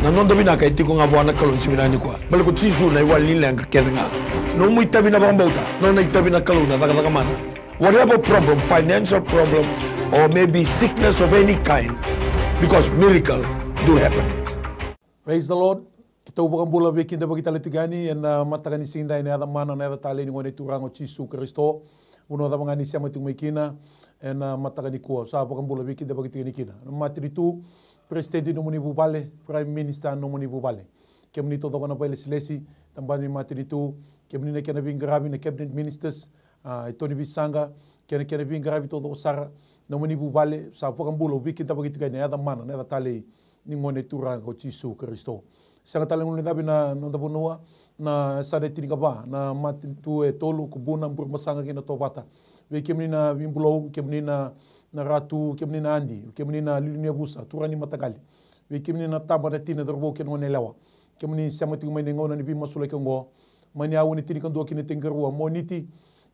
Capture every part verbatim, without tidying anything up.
Na noda vinaka e tiko ga vua na Kalou ni siga vinaka nikua. Baleta ko Jisu na iwali ni leqa kece ga. Nomu itavi na vakabauta, nona itavi na Kalou na cakacaka mana. Whatever problem, financial problem, or maybe sickness of any kind, because miracle do happen. Praise the Lord. Keitou vakabula veikidavaki tale tiko yani ena mataka ni siga edai, na yaca mana, na yaca talei ni Gone Turaga o Jisu Karisito. Vanua cava ga ni sema tiko mai kina ena mataka nikua, sa vakabula veikidavaki tiko yani kina. Na matanitu, President nomuni vuvale, Prime Minister nomuni vuvale. Kemuni taucoko na vailesilesi, tabana ni matanitu, kemuni na kena veiqaravi na Cabinet Ministers, a, e toni veisaqa, kei na kena veiqaravi taucoko sara, nomuni vuvale, sa vakabula, veikidavaki tiko yani na yaca mana, na yaca talei ni Gone Turaga o Jisu Karisito. Sega tale ni guilecavi na noda vanua, na yasana e tinikava, na matanitu e tolu, Kubuna, Burebasaga kei na Tovata. Vei kemuni na veibulou, kemuni na, na ratu, kemuni na adi, kemuni na liuliu ni yavusa, turaga ni mataqali. Vei kemuni na tama, na tina, cauravou kei na goneyalewa. Kemuni sema tiko mai na gauna ni veimasulaki oqo. Mai na aua ni tinikadua ki na tinikarua, Moniti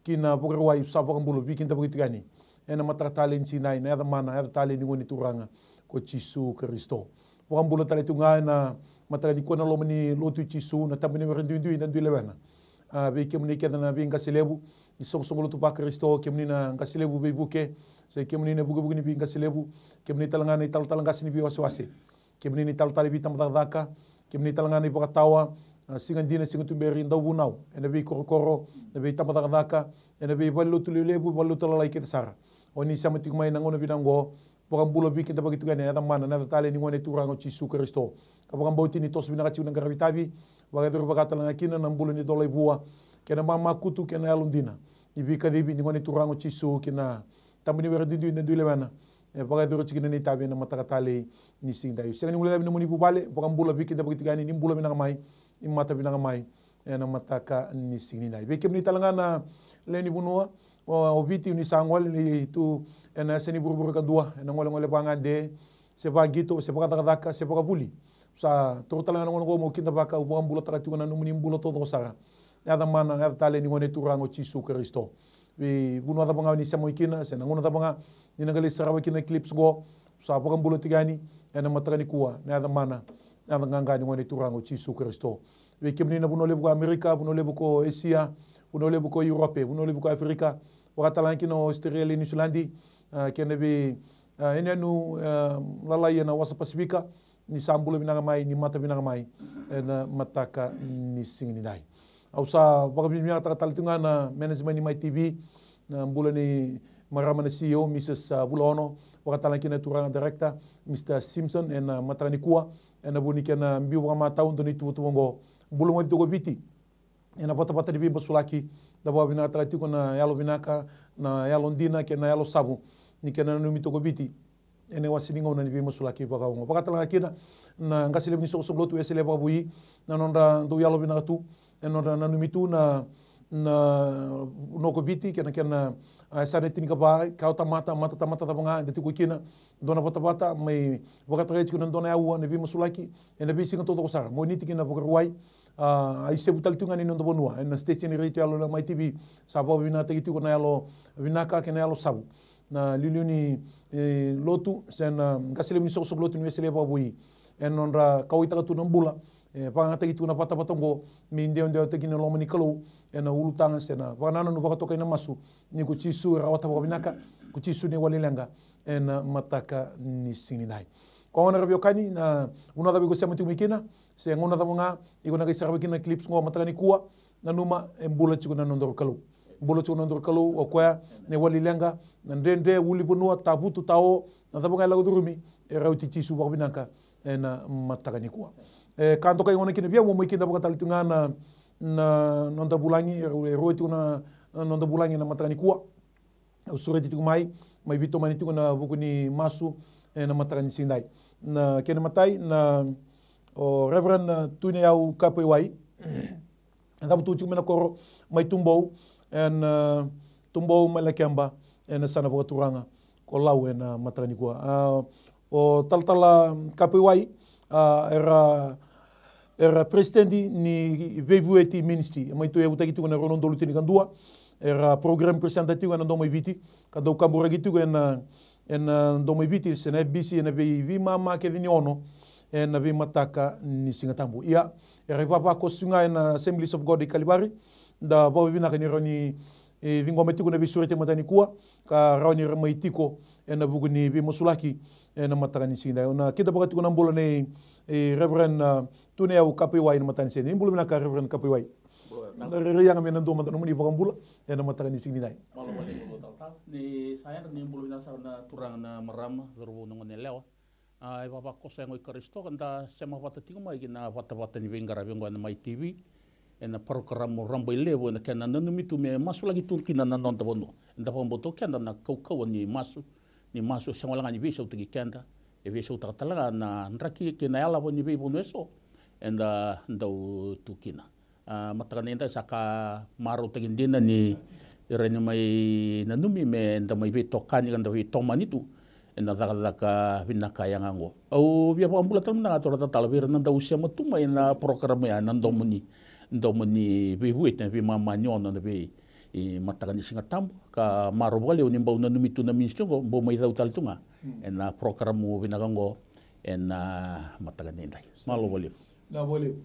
ki na Vakarauwai, sa vakabula, veikidavaki tiko yani ena mataka talei ni siga edai, na yaca mana, na yaca talei ni Gone Turaga ko Jisu Karisito. Vakabula tale tu ga ena mataka nikua na loma ni lotu i Jisu, na tabana ni were duidui, na Dui Lewena. A, vei kemuni kece na veiqase levu ni soqosoqo lotu vaKarisito, kemuni na qase levu veivuke, se kemuni na vukevuke ni veiqase levu, kemuni tale ga na italatala qase ni veiwasewase, kemuni na italatala ni veitabacakacaka, kemuni tale ga na ivakatawa, a, siga dina, siga tuberi, dauvunau ena veikorokoro, na veitabacakacaka, ena veivalenilotu lelevu, valenilotu lalai kece sara. O ni sema tiko mai na gauna vinaka oqo, vakabula, veikidavaki tiko yani na yaca mana, na yaca talei ni Gone Turaga o Jisu Karisito. Ka vakabauti ni toso vinaka tiko na qaravi tavi, vakayacori vaka tale ga kina na bula ni Colaivua kei na mamakutu kei na yalodina ni veikacivi ni Gone Turaga o Jisu ki na tabana ni were duidui, na Dui Lewena. E vakayacori tiko na neitavi ena mataka talei ni siga edai. Sega ni guilecavi nomuni vuvale, vakabula, veikidavaki tiko yani, ni bula vinaka mai, ni mata vinaka mai ena mataka ni siga edai. Vei kemuni tale ga na lewe ni vanua o, o Viti, ni sa gole tu ena yasa ni vuravura kadua, ena golegole vagade, se vaqito, se vakacakacaka, se vakavuli. Sa toro tale ga na gauna oqo meu kidavaka, au vakabulataka tiko na nomuni bula taucoko sara. Na yaca mana, na yaca talei ni Gone Turaga o Jisu Karisito. Veivanua cava ga ni sema mai kina, se na gauna cava ga ni na qai lai sarava kina na clips oqo, sa vakabula tiko yani ena mataka nikua na yaca mana, na yaca qaqa ni Gone Turaga o Jisu Karisito. Vei kemuni na vanua levu ko Amerika, vanua levu ko Esia, vanua levu ko Europe, vanua levu ko Afrika, vaka tale ga kina Australia, Niusiladi, a, kei na vei, a, yanuyanu, a, lalai ena wasa Pasifika, ni sa bula vinaka mai, ni mata vinaka mai ena mataka ni siga edai. Au sa vakavinavinakataka tale tu ga na management ni Mai T V, na bula ni marama na C E O, Mrs, a, Vulaono, vaka tale ga kina na turaga director, Mr Simpson, ena mataka nikua, ena vuku ni kena biu vakamatau dua na ituvatuva oqo. Bula moce tiko o Viti ena vatavata ni veimasulaki, da vakavinavinakataka tiko na yalo vinaka, na yalo dina kei na yalo savu ni kena nanumi tiko o Viti ena iwase ni gauna ni veimasulaki vakaoqo. Vaka tale ga kina na qase levu ni soqosoqo lotu Wesele vakavoui, na nodra dau yalo vinaka tu, ena nodra nanumi tu na, na nodra ko Viti kei na kena, a, yasana e tinikava, ka o tamata, matatamata cava ga eda tiko kina, dua na vatavata mai vakatarai tiko na dua na aua ni veimasulaki ena veisiga taucoko sara, Moniti ki na Vakarauwai. A, a isevu tale tu ga ni noda vanua ena station ni retio yalo na Mai T V. Sa vakavinavinakataki tiko na yalo vinaka kei na yalo savu na liuliu ni, e, lotu se na qase levu ni soqosoqo lotu ni Wesele vakavoui, ena nodra kauwaitaka tu na bula, e vakayagataki tu na vatavata oqo me idewadewa taki na loma ni Kalou ena ulutaga se na vakanananu vakatokai na masu ni ko Jisu e rawata vakavinaka, ko Jisu na iwali leqa ena mataka ni siga edai. Ko gona ra veiwekani, na vanua cava iko sema tiko mai kina, se gauna cava ga iko na qai sarava kina na clips oqo mataka nikua, nanuma e bula tiko na nodaru Kalou. Bula tiko na nodaru Kalou, o koya na iwali leqa, na dredre, ulunivanua, tavutu, tao, na cava ga e lako curumi, e rauti Jisu vakavinaka ena mataka nikua. E ka dokai gona kina vei au meu mai kidavaka tale tu ga na, na noda vulagi, e rua tiko na, na noda vulagi ena mataka nikua. Au sureti tiko mai, mai veitomani tiko ena vuku ni masu ena mataka ni siga edai. Na kena imatai, na o Reverend, a, Tuineyau Kapaiwai. E cavutu tiko mai na koro mai Tubou, ena, a, Tubou mai Lakeba, ena yasana vakaturaga ko Lau ena mataka nikua. A, o talatala Kapaiwai, a, era, era president ni Veivueti Ministry, e mai tu e yavutaki tiko ena rua na udolu tinikadua. Era program presenter tiko ena Domo i Viti, ka dau kaburaki tiko ena, ena Domo i Viti se na F B C ena vei, veimama kece ni ono ena veimataka ni Siga Tabu. Ia, era ivavakoso ga ena Assemblies of God i Kalivari. Da vakavinavinaka ni rawa ni, e, ciqoma tiko na veisureti e mataka nikua, ka rawa ni ra mai tiko ena vuku ni veimasulaki ena mataka ni siga nidai. Au na kidavaka tiko na bula nei, e, Reverend, a, Tuneyau Kapaiwai ena mataka ni siga nidai. Ni bula vinaka, Reverend Kapaiwai. Bula vinaka. Na rairai yaga me na dua mada nomuni vakabula ena mataka ni siga nidai. Malo valevu talatala. Ni sa yadra ni bula vinaka sara na turaga, na marama, cauravou, na gone yalewa. A, ivavakoso yago i Karisito, ka da sema vata tiko mai ki na vatavata ni veiqaravi oqo ena Mai T V, ena parokaramu rabailevu, ena kena nanumi tu me masulaki tu kina na noda vanua. Eda vakabauta o keda na kaukauwa ni masu, ni masu e sega wale ga ni veisautaki keda, e veisautaka tale ga na draki kei na yalava ni veivanua eso eda dau tu kina. A, mataka nidai sa ka marautaki dina ni rawa ni mai nanumi me da mai veitokani ka da veitomani tu ena cakacaka vinaka yaga oqo. Au via vakabula tale mada ga, turaga talatala, vei ira na dau sema tu mai na porokaramu ya, na domo ni, domo ni veivueti, na veimama ni ono ena vei, i mataka ni Siga Tabu, ka marau vakalevu ni bau nanumi tu na ministry oqo, bau mai cau tale tu ga ena porokaramu vinaka oqo ena mataka nidai. Malo valevu. Na voli.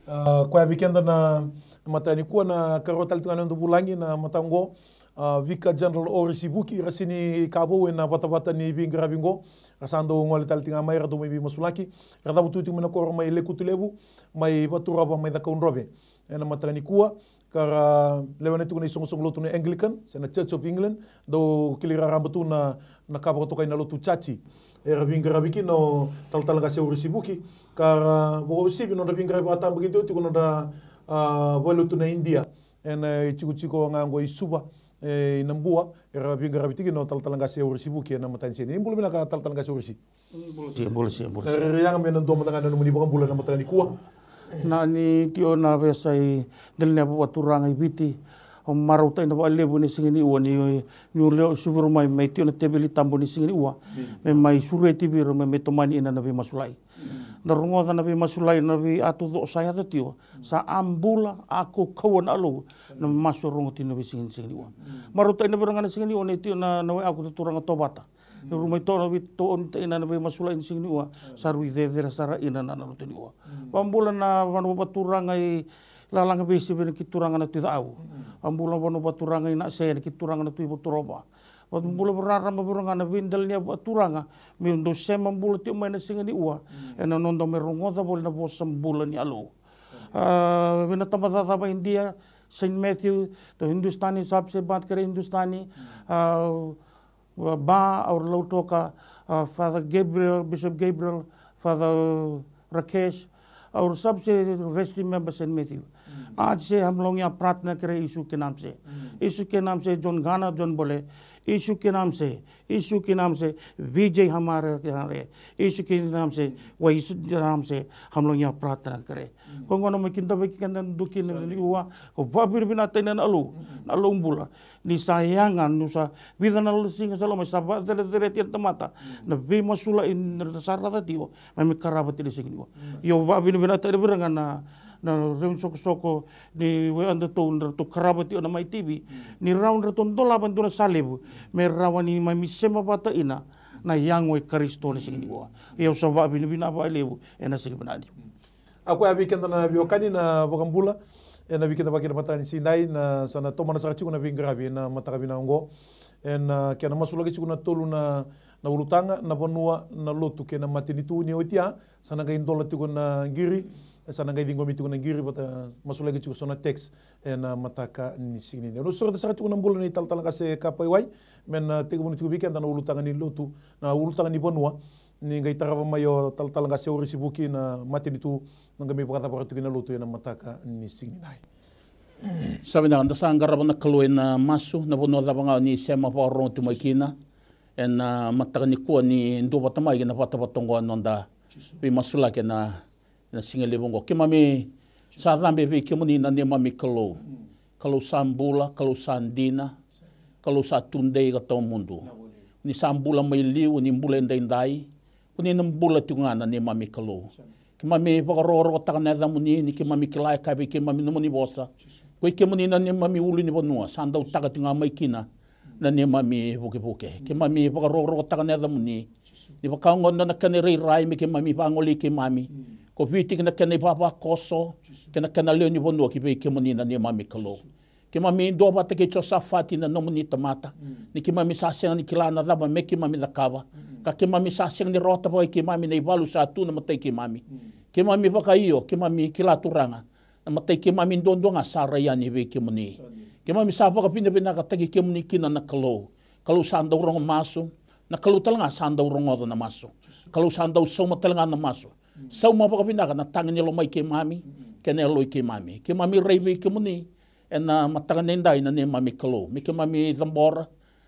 A, koya vei keda na mataka nikua, na ikarua tale tiko ga na noda vulagi ena mataka oqo, a, Vicar General Orisi Vuki, ra sega ni ka vou ena vatavata ni veiqaravi oqo. Ra sa dau gole tale tiko ga mai, ra dau mai veimasulaki. Ra cavutu tiko mai na koro mai Lekutulevu, mai Vaturova, mai Cakaudrove. Ena mataka nikua, ka ra lewena tiko na isoqosoqo lotu na Anglican se na Church of England, dau kila raraba tu na, na ka vakatokai na lotu chachi. Era veiqaravi kina o talatala qase Orisi Vuki, ka ra vakauasivi nodra veiqaravi vakatabakidua tiko nodra, a, valelotu na Idia ena itikotiko ga oqo i Suva, e, i Nabua. Era veiqaravi tiko kina o talatala qase Orisi Vuki ena mataka ni siga nidai. Ni bula vinaka, talatala qase Orisi. Bula si, bula si, bula si. Na rairai yaga me na dua mada ga na nomuni vakabula ena mataka nikua. Na ni tiko na veiyasai Delainavaa Vakaturaga i Viti. Au marautaka vakalevu ena siga niua ni, ni o lewe o Suva mai, mai tiko na teveli tabu ena siga niua. Me mai sureti vei ira me, me tomani ina na veimasulai. Da rogoca na veimasulai, na vei atuco'o sa yaco tiko. Sa a bula, a kaukauwa na Alou na masu e rogo tiko ena veisiga ni siga niua. Marautaka na vei ira ga ena siga niua ni tiko na, na wekaqu na turaga Tovata. Ni rui mai to'o na vei, to'o ni taina na veimasulai ena siga niua, sa rui cecere sara ina na, na lotu niua. Vakabula na vanua vakaturaga i Lalaga Veisivi na kei turaga na Tui Ca'au. Vakabula vanua vakaturaga i Na'ase na kei turaga na Tui Vaturova. Vakabula raraba vei ira ga na veidela ni vakaturaga, me dou sema bula tiko mai ena siga niua. Ena noda mai rogoca voli na vosa bula ni Alou. A, vei na tabacakacaka vaka-Idia, Saint Matthew, to Hindustani, sabse Baat Kare Hindustani, a, Ba, au ra lautoka, a, Father Gabriel, Bishop Gabriel, Father Rakesh, aur sabse Wesley member Saint Matthew. आज से हम लोग यहाँ प्रार्थना करें यीशु के नाम से। यीशु के नाम से जॉन गाना, जॉन बोले, यीशु के नाम से, यीशु के नाम से विजय हमारे यहाँ रहे। यीशु के नाम से, वह यीशु के नाम से हम लोग यहाँ प्रार्थना करें। Ko gona mai kidavaki keda dua kina na ua, ko vakavinavinakataki na Alou, na Alou bula. Ni sa yaga, ni sa vica na siga sa loma, sa vakacerecereti na tamata. Na veimasulai ni ra sa raica tiko, mai me qarava tiko ena siga niua. Io, vakavinavinakataki vei ira ga na, na rau ni sokosoko ni wekadatou, ni ratou qarava tiko na Mai T V. Ni rawa ni ratou dolava e dua na sa levu, me rawa ni mai me sema vata ina na yago i Karisito ena siga niua. Io, sa vakavinavinaka vakalevu ena siga vinaka. A, koya vei keda na veiwekani na vakabula ena veikidavaki ena mataka ni siga nidai, na sa na tomana sara tiko na veiqaravi ena mataka vinaka oqo. Ena kena masulaki tiko na tolu na, na ulutaga, na vanua, na lotu kei na matanitu. Ni oti ya, sa na qai dola tiko na qiri, sa na qai ciqomi tiko na qiri vata, masulaki tiko so na tax ena mataka ni siga nidai. Au sureta sara tiko na bula nei talatala qase Kapaiwai me na tekivuna tiko vei keda na ulutaga ni lotu, na ulutaga ni vanua. Ni qai tarava mai o talatala qase Orisi Vuki na matanitu, na qai mai vakacavara tiko na lotu ena mataka ni siga nidai. Sa vinaka, da sa qarava na Kalou ena masu. Na vanua cava ga o ni sema vakarorogo tu mai kina ena mataka nikua, ni dua vata mai kina vatavata oqo, noda veimasulaki ena, ena siga levu oqo. Keimami sa cabe vei kemuni na neimami Kalou. Kalou sa bula, Kalou sa dina, Kalou sa tudei ka tawamudu. Ni sa bula mai liu, ni bula edaidai. Ko ni na bula tiko ga na neimami Kalou. Keimami vakarokorokotaka na yacamuni, ni keimami kila e kaya vei keimami nomuni vosa. Ko i kemuni na neimami ulunivanua, sa dautaka tiko ga mai kina na neimami vukevuke. Keimami vakarokorokotaka na yacamuni, Ni vakaoqo na kena irairai me keimami vagolei keimami ko Viti kei na kena ivavakoso kei na kena lewe ni vanua ki vei kemuni na neimami Kalou. Keimami duavata kei Josafati na nomuni tamata, ni keimami sa sega ni kila na cava me keimami cakava, ka keimami sa sega ni rawata vakai keimami na ivalu sa tu na matai keimami. Keimami vakaio, keimami kila Turaga, na matai keimami duadua ga sa rai yani vei kemuni. Keimami sa vakavinavinakataki kemuni kina na Kalou. Kalou sa dau rogo masu, na Kalou tale ga sa dau rogoca na masu. Kalou sa dau sauma tale ga na masu. Sauma vakavinaka na tagi ni lomai keimami kei na yaloi keimami. Keimami rai vei kemuni ena mataka ni dai na neimami Kalou, me keimami cabora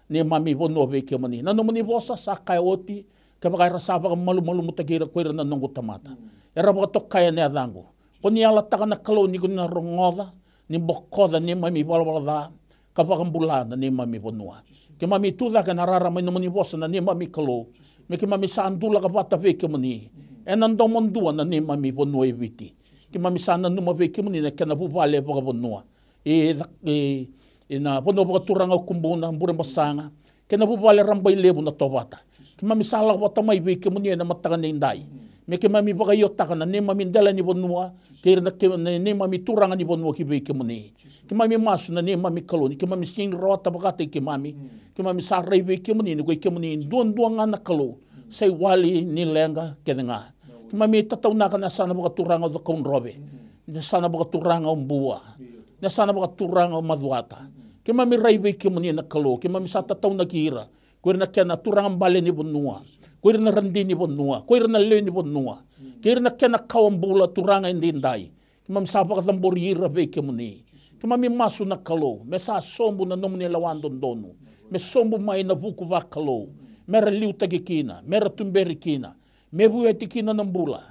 neimami vanua vei kemuni. Na nomuni vosa sa kaya oti, kevaka era sa vakamalumalumutaki ira ko ira na noqu tamata, era vakatokai ena yacaqu, ko ni yalataka na Kalou ni ko ni na rogoca, ni bokoca neimami valavala ca, ka vakabula na neimami vanua. Keimami tu cake ena rarama ni nomuni vosa na neimami Kalou, me keimami sa dulaka vata vei kemuni ena domo dua na neimami vanua e Viti. Keimami sa nanuma vei kemuni na kena vuvale vakavanua, e, e, ena vanua vakaturaga o Kubuna, Burebasaga, kei na vuvale Rabailevu na Tovata. Keimami sa lako vata mai vei kemuni ena mataka ni dai, me keimami vakaiotaka na neimami dela ni vanua kei ira na ke-, na neimami turaga ni vanua ki vei kemuni. Keimami masu na neimami Kalou ni keimami sega ni rawata vakataki keimami. Keimami sa rai vei kemuni ni ko i kemuni duadua ga na Kalou sa iwali ni leqa kece ga. Keimami tataunaka na yasana vakaturaga o Cakaudrove, na yasana vakaturaga o Bua, na yasana vakaturaga o Macuata. Keimami rai vei kemuni na Kalou, keimami sa tataunaki ira, ko ira na kena turaga bale ni vanua, ko ira na radini vanua, ko ira na lewe ni vanua, kei ira na kena kawa bula Turaga e daidai. Keimami sa vakacabori ira vei kemuni. Keimami masu na Kalou, me sa sobu na nomuni lewa dodonu, me sobu mai na vuku vakalou, me ra liutaki kina, me ra tuberi kina, me vueti kina na bula,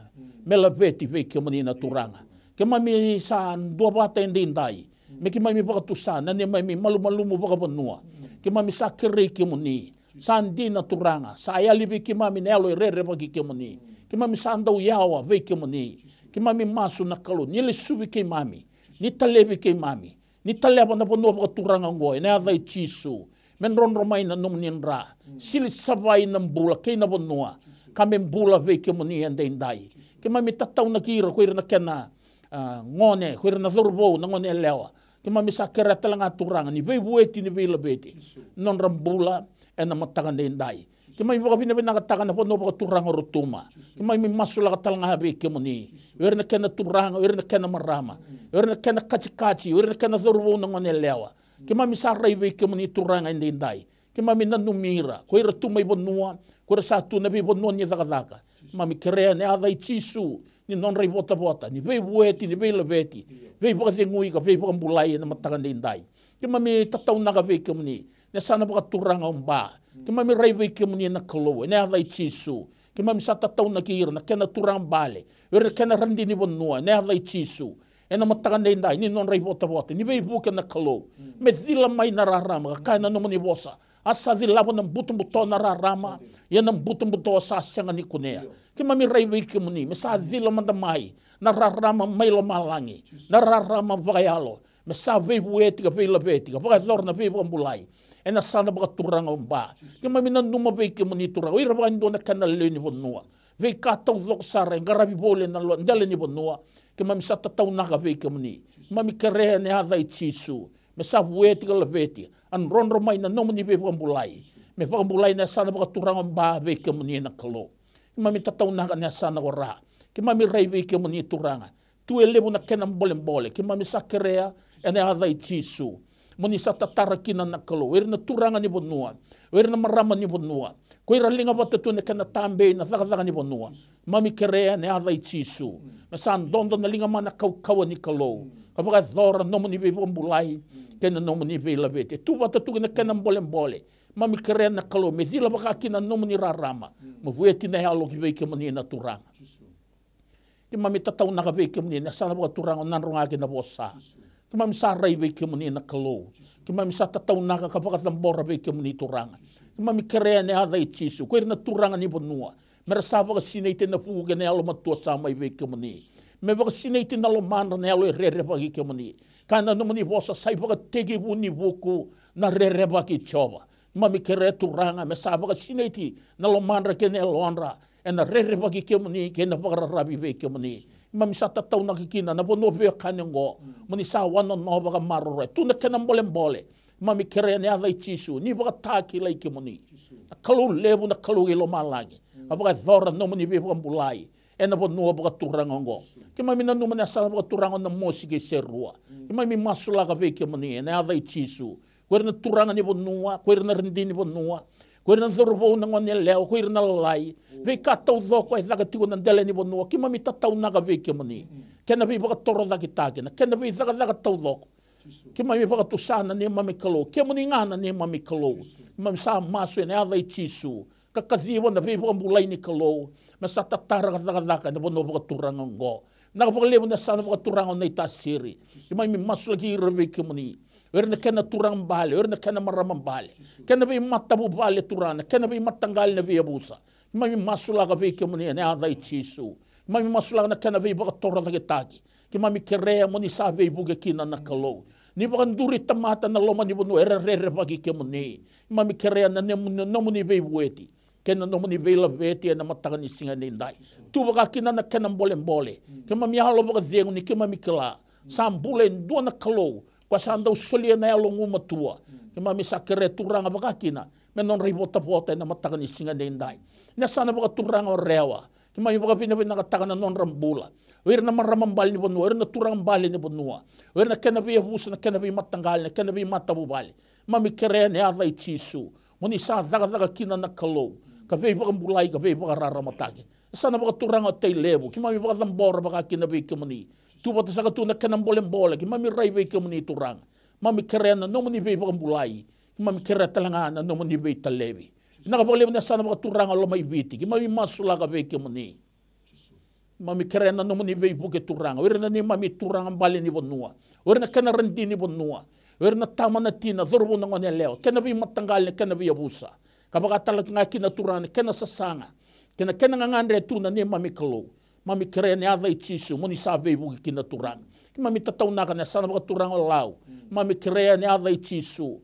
me laveti vei kemuni na Turaga. Keimami sa duavata e daidai me keimami vakatusa na neimami malumalumu vakavanua. Keimami sa kerei kemuni, sa dina Turaga, sa yali vei keimami na yalo e rerevaki kemuni. Keimami sa dau yawa vei kemuni. Keimami masu na Kalou ni lesuvi keimami, ni talevi keimami, ni taleva na vanua vakaturaga oqo ena yaca i Jisu. Me drodro mai na nomuni dra, sili savai na bula kei na vanua, ka me bula vei kemuni e daidai. Keimami tataunaki ira ko ira na kena, a, gone, ko ira na cauravou, na gone yalewa. Keimami sa kerea tale ga Turaga ni veivueti, ni veilaveti na nodra bula ena mataka daidai. Keimami vakavinavinakataka na vanua vakaturaga o Rotuma. Keimami masulaka tale ga vei kemuni o ira na kena turaga, o ira na kena marama, o ira na kena katikati, o ira na kena cauravou, na gone yalewa. Keimami sa rai vei kemuni Turaga e daidai. Keimami nanumi ira, ko ira tu mai vanua, ko ira sa tu na veivanua ni cakacaka. Keimami kerea ena yaca i Jisu ni nodra ivotavota ni veivueti, ni veilaveti, veivakacegui ka veivakabulai ena mataka daidai. Keimami tataunaka vei kemuni na yasana vakaturaga o Ba. Keimami rai vei kemuni na Kalou ena yaca i Jisu. Keimami sa tataunaki ira na kena turaga bale, o ira na kena radini vanua, ena yaca i Jisu. Ena mataka daidai ni nodra ivotavota ni veivuke na Kalou, me cila mai na rarama, ka kaya na nomuni vosa, a sa cilava na butobuto na rarama, ia na butobuto sa sega ni kunea. Keimami rai vei kemuni me sa cila mada mai na rarama mai lomalagi, na rarama vakayalo, me sa veivueti ka veilaveti ka vakayacora na veivakabulai ena yasana vakaturaga o Ba. Keimami nanuma vei kemuni Turaga, o ira vakadua na kena lewe ni vanua, veika taucoko sara e qaravi voli ena lo-, dela ni vanua. Keimami sa tataunaka vei kemuni. Keimami kerea ena yaca i Jisu me sa vueti ka laveti, a drodro mai na nomuni veivakabulai, me vakabulai na yasana vakaturaga o Ba vei kemuni na Kalou. Keimami tataunaka na yasana ko Ra. Keimami rai vei kemuni Turaga, tu e levu na kena bolebole. Keimami sa kerea ena yaca i Jisu mo ni sa tatara kina na Kalou o ira na turaga ni vanua, o ira na marama ni vanua, ko ira liga vata tu ena kena tabei na cakacaka ni vanua. Keimami kerea ena yaca i Jisu me sa dodo na ligamana kaukauwa ni Kalou ka vakayacora na nomuni veivakabulai kei na nomuni veilaveti. E tu vata tu kei na kena bolebole. Keimami kerea na Kalou me cila vaka kina na nomuni rarama, mo vueti na yalo ki vei kemuni na Turaga. Keimami tataunaka vei kemuni na yasana vakaturaga o Nadroga kei Navosa. Keimami sa rai vei kemuni na Kalou. Keimami sa tataunaka ka vakacabora vei kemuni Turaga. Keimami kerea ena yaca i Jisu ko ira na turaga ni vanua, me ra sa vakasinaiti ena vuku kei na yalomatua sa mai vei kemuni. Me vakasinaiti na lomadra na yalo e rerevaki kemuni. Kaya na nomuni vosa, sa ivakatekivu ni vuku na rerevaki Jiova. Keimami kerea Turaga me sa vakasinaiti na lomadra kei na yalodra ena rerevaki kemuni kei na vakararavi vei kemuni. Keimami sa tataunaka kina na vanua veiwekani oqo, mo ni sa wanonova ka maroroya tu na kena bolebole. Keimami kerea ena yaca i Jisu, ni vakatakilai kemuni, na Kalou levu, na Kalou kei lomalagi, ka vakayacora na nomuni veivakabulai ena vanua vakaturaga oqo. Keimami nanuma na yasana vakaturaga o Namosi kei Serua. Keimami masulaka vei kemuni ena yaca i Jisu. Ko ira na turaga ni vanua, ko ira na radini ni vanua, ko ira na cauravou, na goneyalewa, ko ira na lalai, veika taucoko e caka tiko na dela ni vanua, keimami tataunaka vei kemuni. Kena veivakatorocaketaki, na kena veicakacaka taucoko, keimami vakatusa na neimami Kalou. Kemuni ga na neimami Kalou. Keimami sa masu ena yaca i Jisu, ka kaciva na veivakabulai ni Kalou me sa tatara ka cakacaka ena vanua vakaturaga oqo. Vinaka vakalevu na yasana vakaturaga o Naitasiri. Keimami masulaki ira vei kemuni. O ira na kena turaga bale, o ira na kena marama bale, kena veimatavuvale, Turaga, na kena veimataqali, na veiyavusa. Keimami masulaka vei kemuni ena yaca i Jisu. Keimami masulaka na kena veivakatorocaketaki. Keimami kerea mo ni sa veivuke kina, na Kalou. Ni vakaduri tamata na loma ni vanua era rerevaki kemuni. Keimami kerea na nemu-, na nomuni veivueti kei na nomuni veilaveti ena mataka ni siga nidai. Tu vaka kina na kena bolebole. Keimami yalo vakacegu ni keimami kila sa bula e dua na Kalou, ko sa dau solia na yalo gumatua. Keimami sa kerea, Turaga, vaka kina me nodra ivotavota ena mataka ni siga nidai. Na yasana vakaturaga o Rewa, keimami vakavinavinakataka na nodra bula. O ira na marama bale ni vanua, o ira na turaga bale ni vanua, o ira na kena veiyavusa, na kena veimataqali, na kena veimatavuvale. Keimami kerea ena yaca i Jisu, mo ni sa cakacaka kina, na Kalou, ka veivakabulai, ka veivakararamataki. Yasana vakaturaga o Tailevu, keimami vakacabora vaka kina vei kemuni. Tu vata saka tu na kena bolebole, keimami rai vei kemuni, Turaga. Keimami kerea na nomuni veivakabulai. Keimami kerea tale ga na nomuni veitalevi. Vinaka vakalevu na yasana vakaturaga o Lomaiviti, keimami masulaka vei kemuni. Keimami kerea na nomuni veivuke, Turaga. O ira na neimami turaga bale ni vanua, o ira na kena radini ni vanua, o ira na tama, na tina, cauravou, na goneyalewa, kena veimataqali, na kena veiyavusa, ka vaka tale ga kina, Turaga, na kena sasaga kei na kena gagadre tu, na neimami Kalou. Keimami kerea ena yaca i Jisu, mo ni sa veivuke kina, Turaga. Keimami tataunaka na yasana vakaturaga o Lau. Keimami kerea ena yaca i Jisu,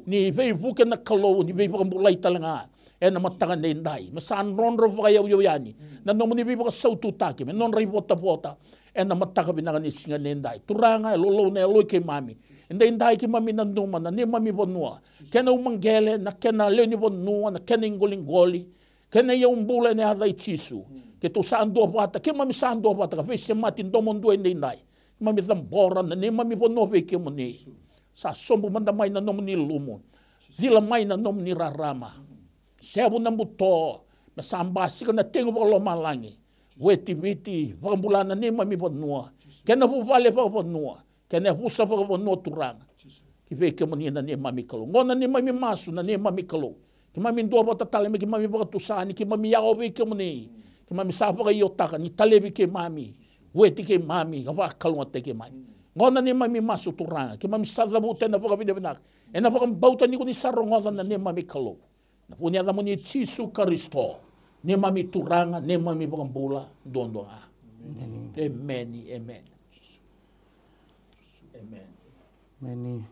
ni veivuke, na Kalou, ni veivakabulai tale ga ena mataka nidai. Me sa drodro vakayauyau yani na nomuni veivakasaututaki me nodra ivotavota ena mataka vinaka ni siga nidai. Turaga, e lolou na yalo i keimami. Edaidai keimami nanuma na neimami vanua, kena umaqele, na kena lewe ni vanua, na kena iqoliqoli, kei na iyaubula, ena yaca i Jisu. Keitou sa duavata, keimami sa duavata ka veisemati domodua edaidai. Keimami cabora na neimami vanua vei kemuni. Sa sobu mada mai na nomuni lumu. Cila mai na nomuni rarama. Sevu na buto, me sa basika na tegu vakalomalagi. Vueti Viti, vakabula na neimami vanua, kena vuvale vakavanua, kei na yavusa vakavanua, Turaga. Ki vei kemuni na neimami Kalou. Oqo na neimami masu, na neimami Kalou. Keimami duavata tale me keimami vakatusa ni keimami yawa vei kemuni. Keimami sa vakaiotaka ni talevi keimami, vueti keimami, ka vakalougatataki keimami. Oqo na neimami masu, Turaga. Keimami sa cavuta ena vakavinavinaka, ena vakabauta ni ko ni sa rogoca na neimami Kalou. Na vuku ni yacamuni Jisu Karisito, neimami Turaga, neimami Vakabula duadua ga. Emeni, emeni. Emeni. Emeni.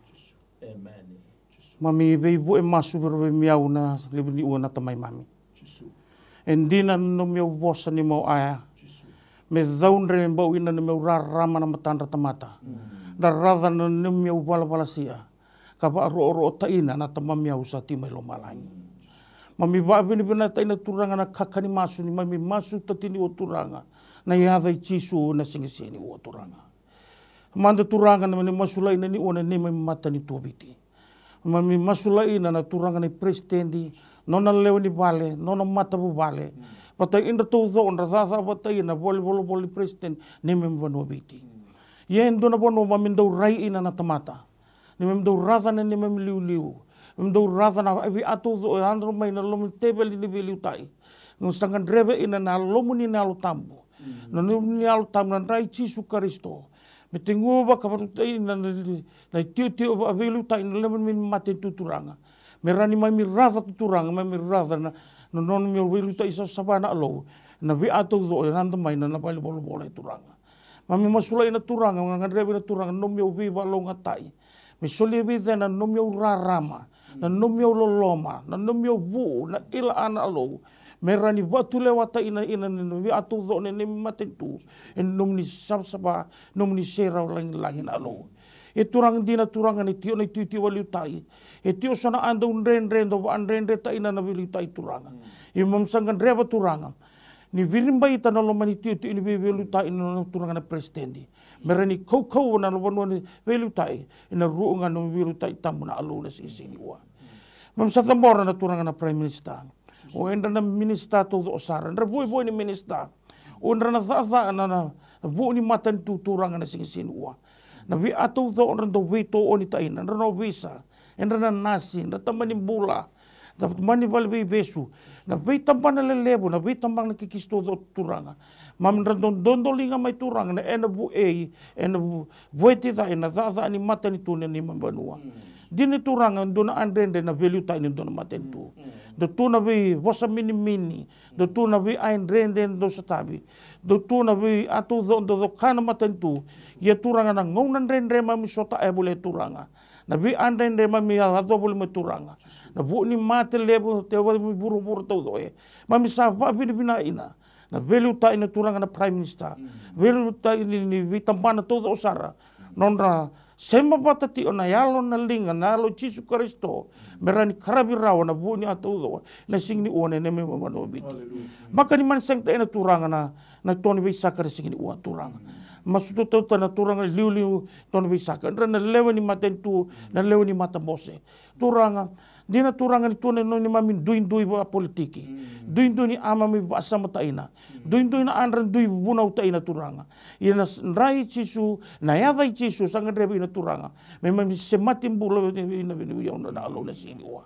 Emeni. Mami veivua e masu vei ira vei au na lewe ni ua na tamaimami. E dina na nomu vosa ni mau aya. Me caudre bau ina na nomu rarama na matadra tamata. Raraca na nomu valavala sia. Ka vakarorotaina na tamami au sa tiko mai lomalagi. Mami vakavinavinakatai na Turaga na kakana ni masu ni mami masu tatini o Turaga. Na yaca i Jisu na sigasigi ni ua Turaga. Mada Turaga na mani masulai na ni ua na neimami matanitu o Viti. Mami masulai na na Turaga na i president, nona lewe ni vale, nona matavuvale. Vata idra taucoko dra caca vata ina voli volivolivoli ni president neimami vanua Viti. Ia e dua na vanua mami dau rai ina na tamata. Ni mami dau raca na neimami liuliu. Mami dau raca na via taucoko e yadra mai na loma ni teveli ni veiliutai. Ni sa gadreva ina na lomuni na Yalo Tabu. Na nomuni Yalo Tabu na dra i Jisu Karisito. Me teguva ka valutai na na tiotio veiliutai na lomuni mate tuturaga. Me rani mami raca tuturaga mami raca na na nomuni veiliutai savasava na alou. Na via taucoko e yadra mai na na vale volivolivoli e Turaga. Mami masulai na Turaga, gadreva na Turaga, nomi au veivakalougatai. Me solia vei cei na nomi au rarama. Na nomuni au loloma, na nomuni au vuu, na ila a na alou. Me ra ni vatulewata ina ina na via taucoko na neimami matanitu. E nomuni savasava, nomuni serau lagilagi na alou. E Turaga dina Turaga ni tio na ituitui valiutai. E tio so na a dau dredre dau vaadredreta ina na valiutai Turaga. Ia mami sa gadreva Turaga. Ni viribaita na loma ni tio tio ni veivaliutai na Turaga na peresitedi. Me ra ni kaukauwa na vanua ni veiliutai ena rua ga na veiliutai tabu na alou na sigasigi ni ua. Mami sa cabora na Turaga na Prime Minister. O edra na minisita taucoko sara, dra vuivui ni minisita. O dra na cakacaka na na vuu ni matanitu Turaga na sigasigi ni ua. Na via taucoko dra dau veitooni taina, dra na ovisa, edra na nasi, dra tabani bula, dra tabani vale veivesu, na veitabana lelevu, na veitabana kikisi taucoko Turaga. Mami dra dodoliga mai Turaga na ena vuei, ena vueti ca ena cakacaka ni matanitu na neimami vanua. Dina Turaga dua na a dredre na veiliutai ni dua na matanitu. Dua tu na veivosa minimini, dua tu na vei a dredre dau sotavi. Dua tu na vei a taucoko dau coka na matanitu. Ia Turaga na gauna dredre mami sota e voli e Turaga. Na vei a dredre mami a yaco voli mai Turaga. Na vuu ni mate levu te vei vuravura taucoko e. Mami sa vavinavina ina. Na veiliutai na Turaga na Prime Minister. Veiliutai ni veitabana taucoko sara. Nodra sema vata tio na yalo na liga na yalo Jisu Karisito. Me ra ni karavi rawa na vuu ni a taucoko na siga ni ua na neimami vanua o Viti. Vaka ni mani sega taina Turaga na na toni veisaka na siga ni ua Turaga. Masu tautauta na Turaga liuliu toni veisaka dra na lewe ni matanitu na lewe ni matabose. Turaga, dina Turaga ni tu na neimami duidui vakapolitiki. Duidui ni a mami vakasama taina. Duidui na a dra dui vunau taina Turaga. Ia na dra i Jisu, na yaca i Jisu sa gadrevi ina Turaga. Me mami semati bula ina vini vei au na alou na siga ni ua.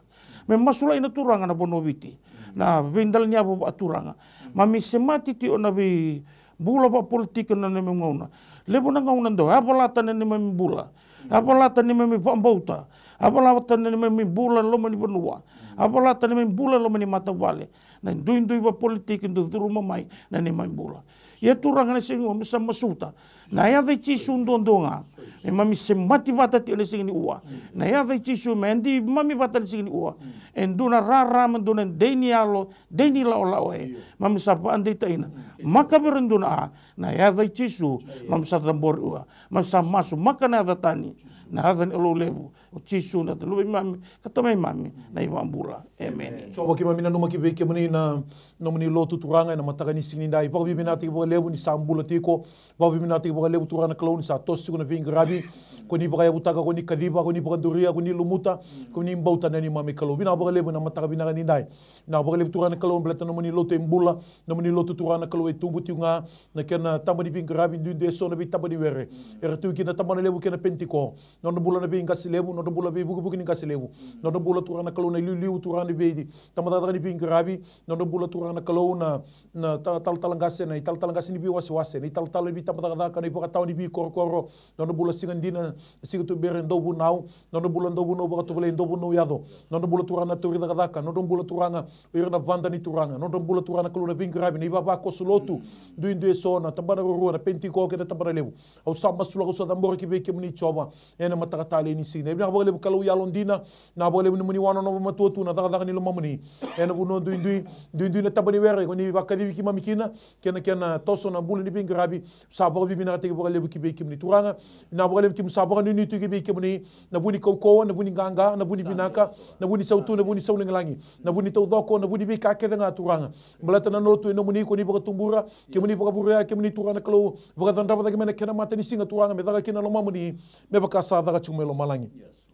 Me masulai na Turaga na vanua o Viti. Na veidalaniyavu vakaturaga. Mami semati tio na veibula vakapolitiki na neimami gauna. Levu na gauna dau yavalata na neimami bula. Yavalata na neimami vakabauta. Yavalata na neimami bula loma ni vanua. Yavalata na neimami bula loma ni matavale. Na duidui vakapolitiki dau curuma mai na neimami bula. Ia Turaga na siga ni ua mami sa masuta. Na yaca i Jisu duadua ga. Me mami semati vata tio na siga ni ua. Na yaca i Jisu me di mami vata na siga ni ua. E dua na rara me dua na dei ni yalo, dei ni lawalawa e. Mami sa vadei taina. Maka vei ira dua na a. Na yaca i Jisu. Mami sa cabori ua. Mami sa masu maka na yaca tani. Na yaca ni alou levu. O Jisu na taluva i mami, ka tamai mami, na i vakabula. Emeni. Jiova keimami nanuma ki vei kemuni na nomuni lotu Turaga ena mataka ni siga ni dai. Vakavinavinaka tiko vakalevu ni sa bula tiko. Vakavinavinaka tiko vakalevu Turaga na Kalou ni sa toso tiko na veiqaravi. Ko ni vakayavutaka, ko ni kaciva, ko ni vakaduria, ko ni lumuta, ko ni bauta na neimami Kalou. Vinaka vakalevu na mataka vinaka ni dai. Vinaka vakalevu Turaga na Kalou baleta na nomuni lotu e bula, na nomuni lotu Turaga na Kalou e tubu tiko ga. Na kena taba ni veiqaravi duidui eso na veitaba ni were. Era tu kina tabana levu kei na Penitiko. Nodra bula na veiqase levu, nodra bula veivukevuke ni qase levu. Nodra bula Turaga na Kalou na iliuliu, Turaga na vei tabacakacaka ni veiqaravi. Nodra bula Turaga na Kalou na, na ta-, talatala qase, na italatala qase ni veiwasewase, na italatala ni veitabacakacaka, na ivakatawa ni veikorokoro. Nodra bula siga dina, siga tuberi, dauvunau. Nodra bula dauvunau vakatovolei, dauvunau yaco. Nodra bula Turaga na tauri cakacaka, nodra bula Turaga o ira na vada ni Turaga, nodra bula Turaga na Kalou na veiqaravi, na ivavakoso lotu, duidui eso na tabana ruarua, na Penitiko kei na tabana levu. Au sa masulaka, au sa cabora ki vei kemuni Jiova, ena mataka talei ni siga. Vinaka vakalevu Kalou yalodina, vinaka vakalevu nomuni wanonova matua tu na cakacaka ni lomamuni. Ena vanua duidui, duidui na taba ni were, ko ni vakacivi keimami kina, kei na kena toso na bula ni veiqaravi, sa vakavinavinakataki vakalevu ki vei kemuni Turaga. Vinaka vakalevu keimami sa vakanuinui tu ki vei kemuni, na vu ni kaukauwa, na vu ni qaqa, na vu ni vinaka, na vu ni sautu, na vu ni saulagilagi, na vu ni taucoko, na vu ni veika kece ga Turaga. Baleta na lotu e nomuni, ko ni vakatubura, kemuni vakavurea, kemuni Turaga na Kalou, vakacadrava cake mai na kena matanisiga Turaga, me caka kina na lomamuni, me vaka sa caka tiko mai lomalagi.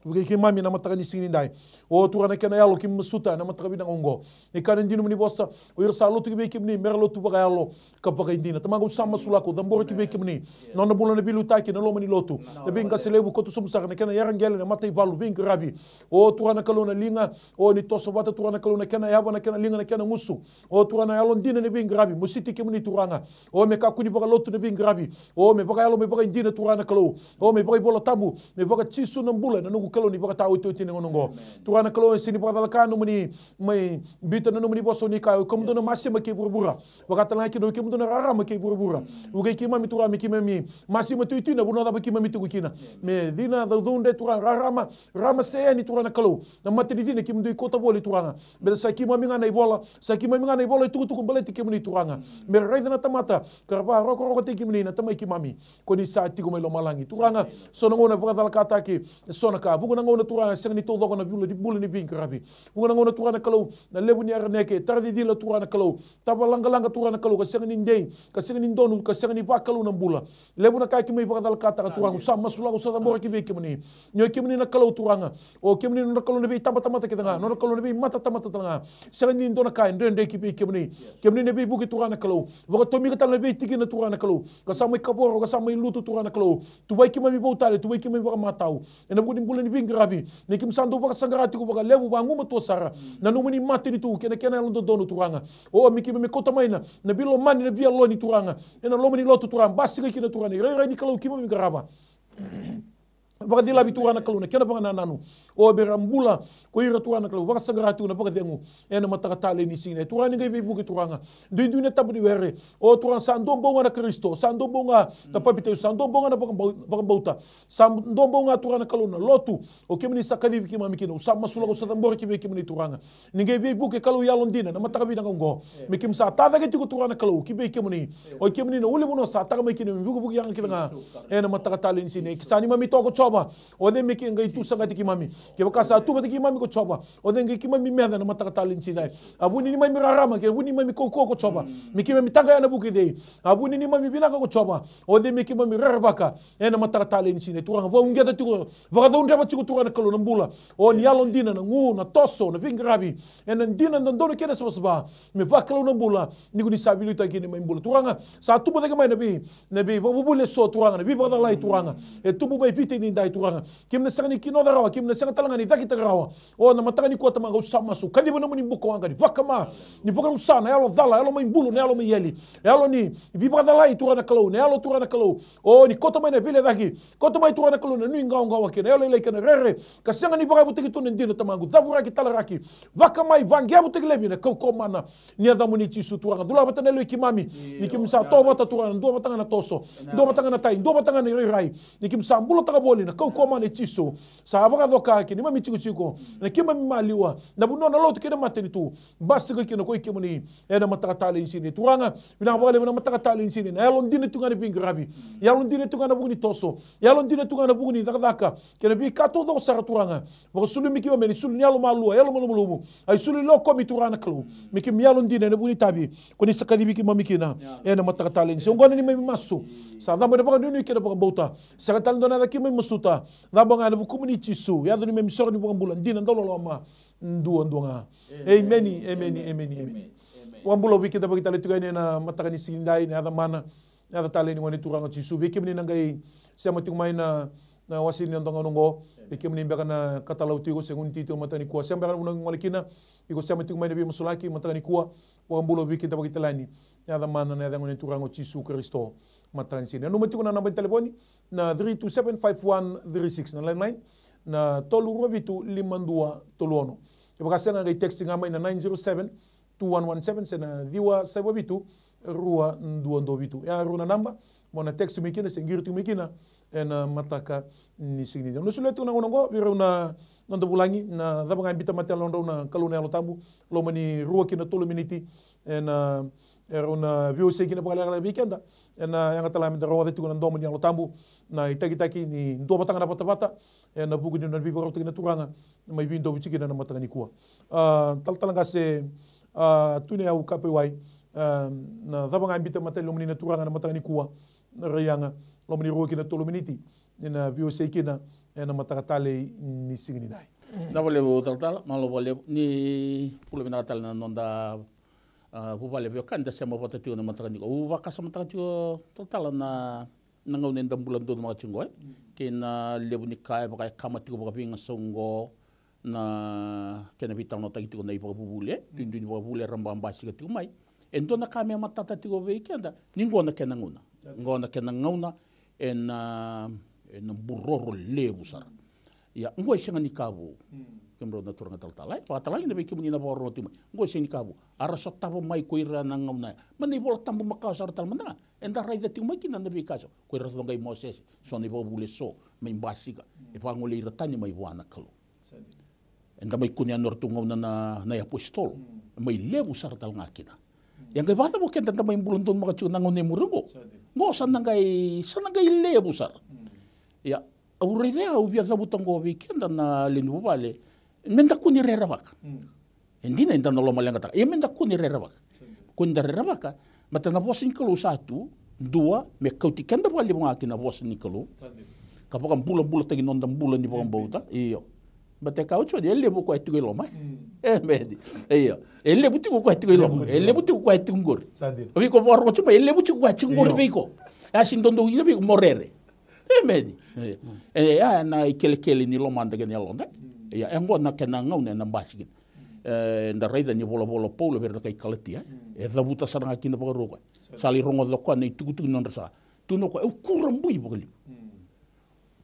Vukei keimami na mataka ni siga ni dai. O Turaga na kena yalo keimami masuta na mataka vinaka oqo. Ni kaya na dina nomuni vosa, o ira sa lotu ki vei kemuni, mera lotu vakayalo ka vakaidina. Tamaqu au sa masulaka, au cabora ki vei kemuni. Nona bula na veiliutaki, na loma ni lotu. Na veiqase levu, koto sobu sara, na kena yaraqele, na mataivalu, veiqaravi. O Turaga na Kalou na liga, o ni toso vata Turaga na Kalou na kena yava, na kena liga, na kena gusu. O Turaga na yalodina na veiqaravi, mositi kemuni Turaga. O me kakua ni vakalotu na veiqaravi. O me vakayalo, me vakaidina Turaga na Kalou. O me vakaivolatabu, me vakaJisu na bula, na noqu Kalou ni vakataotioti ena gauna oqo. Turaga na Kalou, e sega ni vakacalaka na nomuni mai biuta na nomuni vosa, o ni kaya, o kemudou na masima kei vuravura. Vakatalega kina, o kemudou na rarama kei vuravura. Vukei keimami Turaga me keimami masima tuitui na vanua cava keimami tiko kina. Me cina caucaudre Turaga, rarama, rarama se yani Turaga na Kalou. Na mata ni cina kemudou kauta voli Turaga. Baleta sa keimami ga na ivola, sa keimami ga na ivola itukutuku baleti kemuni Turaga. Me raica na tamata ka ra vakarokorokotaki kemuni na Tamai keimami. Ko ni sa tiko mai lomalagi Turaga. So na gauna vakacalakataki so na ka, vuqa na gauna Turaga sega ni taucoko na vula ni bula ni veiqaravi. Vuqa na gauna Turaga na Kalou, na levu ni araneke, tara cicila Turaga na Kalou, tavalagalaga Turaga na Kalou, ka sega ni dei, ka sega ni donu, ka sega ni vakalou na bula. Levu na ka keimami vakacalakataka Turaga, au sa masulaka, au sa cabora ki vei kemuni. Ni o kemuni na Kalou Turaga. O kemuni na nodra Kalou na veitabatamata kece ga, nodra Kalou na veimatatamata tale ga. Sega ni dua na ka e dredre ki vei kemuni. Kemuni na veivuke Turaga na Kalou. Vakatomika tale na veitikina Turaga na Kalou. Ka sa mai kavoro, ka sa mai lutu Turaga na Kalou. Tuvai keimami vou tale, tuvai keimami vakamatau. Ena vuku ni bula ni veiqaravi, ni keimami sa dau vakasaqara tiko vakalevu, vagumatua sara na nomuni matanitu kei na kena yalododonu Turaga. O, me keimami kauta mai na, na veilomani, na veiyaloni Turaga. Ena loma ni lotu Turaga, basika kina Turaga na irairai ni Kalou keimami qarava. Vakacilavi Turaga na Kalou na kena vakanananu. O, me ra bula ko ira Turaga na Kalou, vakasaqara tiko na vakacegu. Ena mataka talei ni siga, Turaga ni qai veivuke Turaga. Duidui na tabu ni were. O Turaga, sa dua bau ga na Karisito, sa dua bau ga na papitaiso, sa dua bau ga na vakabau-, vakabauta. Sa dua bau ga Turaga na Kalou na lotu. O kemuni sa kacivi keimami kina, au sa masulaka, au sa cabora ki vei kemuni Turaga. Ni qai veivuke Kalou yalodina na mataka vinaka oqo. Me keimami sa tacake tiko Turaga na Kalou ki vei kemuni. O kemuni na ulunivanua sa taka mai kina me vukivuki yaga kece ga. Ena mataka talei ni siga, e sa neimami toa ko Jiova. O cei me qai tu saqati keimami? Kevaka sa tu vata keimami ko Jiova, o cei qai keimami meca na mataka talei ni siga? A vu ni neimami rarama, ke vu ni neimami kaukauwa ko Jiova, me keimami taqaya ena vuku i cei? A vu ni neimami vinaka ko Jiova, o cei me keimami rerevaka? Ena mataka talei ni siga, Turaga, vakauqeta tiko, vakacaudreva tiko Turaga na Kalou na bula. O ni yalodina, na gu, na toso, na veiqaravi. Ena dina, na dodonu kei na savasava. Me vakalou na bula ni ko ni sa veiliutaki kina mai bula. Turaga, sa tubu cake mai na vei, na veivakavuvuli eso Turaga, na veivakacalai Turaga. E tubu mai Viti edaidai Turaga. Keimami na sega ni kinoca rawa, keimami na sega tale ga ni cakitaka rawa. O na mataka nikua Tamaqu, au sa masu, kaciva nomuni bukawaqa ni vakama, ni vakarusa na yalo cala, yalo mai bulu, na yalo mai eli, yalo ni veivakacalai Turaga na Kalou, na yalo Turaga na Kalou. O ni kauta mai na veilecaki, kauta mai Turaga na Kalou na nuiqawaqawa kei na yalo lailai kei na rere, ka sega ni vakayavutaki tu na dina Tamaqu, cavuraki, talaraki, vakamai, vaqeavutaki laivi ena kaukauwa mana ni yacamuni Jisu Turaga. Cula vata na yalo i keimami, ni keimami sa toso vata Turaga, dua vata ga na toso, dua vata ga na tai, dua vata ga na irairai, ni keimami sa bulataka voli ena kaukauwa mana i Jisu. Sa vakacoka ki neimami tikotiko, na keimami maliwa, na vanua, na lotu kei na matanitu. Basika kina ko i kemuni ena mataka talei ni siga Turaga. Vinaka vakalevu na mataka talei ni siga, na yalodina tu ga na veiqaravi, yalodina tu ga na vuku ni toso, yalodina tu ga na vuku ni cakacaka kei na veika taucoko sara Turaga. Vakasulumi keimami ena isulu ni yalomalua, yalomalumalumu, a isulu ni lokomi Turaga na Kalou. Me keimami yalodina ena vuku ni itavi ko ni sa kacivi keimami kina ena mataka talei ni siga. Oqo na neimami masu, sa cabo ena vakanuinui kei na vakabauta. Sega tale dua na yaca keimami masuta, cabo ga ena vukumuni Jisu, yaca neimami isoro ni vakabula dina, dauloloma duadua ga. Emeni, emeni, emeni, emeni. Vakabula, au veikidavaki tale tiko yani ena mataka ni siga nidai, na yaca mana, na yaca talei ni Gone Turaga o Jisu. Vei kemuni na qai sema tiko mai na, na wasei ni noda gauna oqo, vei kemuni beka na katalau tiko se gunu tiko mataka nikua, se beka na vanua o gole kina, iko sema tiko mai na veimasulaki mataka nikua. Vakabula, au veikidavaki tale yani, na yaca mana, na yaca ni Gone Turaga o Jisu Karisito. Mataka ni siga, nanuma tiko na naba ni talevoni, na three two seven five one three six, na landline na tolu rua vitu lima dua tolu ono. Kevaka sega, qai text ga mai na nine zero seven two one one seven se na ciwa saiva vitu rua dua dua vitu. Ya rua na naba mo na text mai kina se qiri tiko mai kina ena mataka ni siga nidai. Au na solia tiko na gauna oqo vei rau na noda vulagi, na cava ga e biuta mate yalodrau na Kalou na Yalo Tabu, loma ni rua ki na tolu miniti, ena, e rau na veiwasei kina vakalekaleka vei keda. Ena yaga tale ga meda rogoca tiko na domo ni Yalo Tabu, na itakitaki ni dua vata ga na vatavata ena vuku ni nona veivakarautaki na Turaga mai veidovi tiko kina na mataka nikua. A, talatala qase, a, Tui Nayau Kapaiwai, a, na cava ga e biuta mate lomani na Turaga na mataka nikua, na rai yaga, loma ni rua ki na tolu miniti, ni na veiwasei kina ena mataka talei ni siga nidai. Vinaka vakalevu talatala, malo vakalevu. Ni bula vinaka tale na noda, a, vuvale, veiwekani da sema vata tiko na mataka nikua. Au vakasamataka tiko talatala na, na gauna eda bula dodonu maka tiko qo, e? Kei na levu ni ka e vaka e kama tiko vakaveigasau qo, na kena veitalanoataki tiko na ivakavuvuli, e? Duidui ni vakavuvuli era basika tiko mai. E dua na ka me matata tiko vei keda ni qo na kena gauna. Qo na kena gauna ena, ena buroro levu sara. Ia, oqo e sega ni ka vou. Kemudrau na turaga talatala, e? Vakatalaki na vei kemuni na vakarorogo tiko mai. Oqo e sega ni ka vou. A ra sotava mai ko ira na gauna ya. Mai na iVola Tabu makawa sara tale mada ga. Eda raica tiko mai kina na veika eso. Ko ira coqa i Mosese. So na ivakavuvuli eso. Mai basika. E vakagolei ira tani mai vua na Kalou. Eda mai kune yani o ratou gauna na, na iapositolo. Mai levu sara tale ga kina. Ia qai vakacava o keda da mai bula donu maka tiko na gauna e muri oqo. Oqo sa na qai, sa na qai levu sara. Ia, au raica ya, au via cavuta oqo vei keda na lewe ni vuvale. Meda kua ni rerevaka. E dina eda na lomaleqataka. Ia meda kua ni rerevaka. Kua ni da rerevaka. Baleta na vosa ni Kalou sa tu, dua, me kauti keda vakalevu ga ki na vosa ni Kalou. Ka vakabulabulataki noda bula ni vakabauta. Io. Baleta e kaya o Joni, e levu koya tiko i loma. E meni. Io. E levu tiko koya tiko i loma. E levu tiko koya tiko qori. Vei iko vakarorogo tiko mai, e levu tiko koya tiko qori vei iko. E a sega ni dodonu kina vei iko mo rere. E meni. E, e, a, na ikelekele ni lomada kei na yaloda. Ia, e oqo na kena gauna ena basika kina. E, da raica ni volavola o Paula vei ira na kai Kalatia, e. E cavuta sara ga kina vakarua o koya. Sa lai rogoca o koya na itukutuku ni nodra sa. Tukuna o koya, au kurabui vakalevu.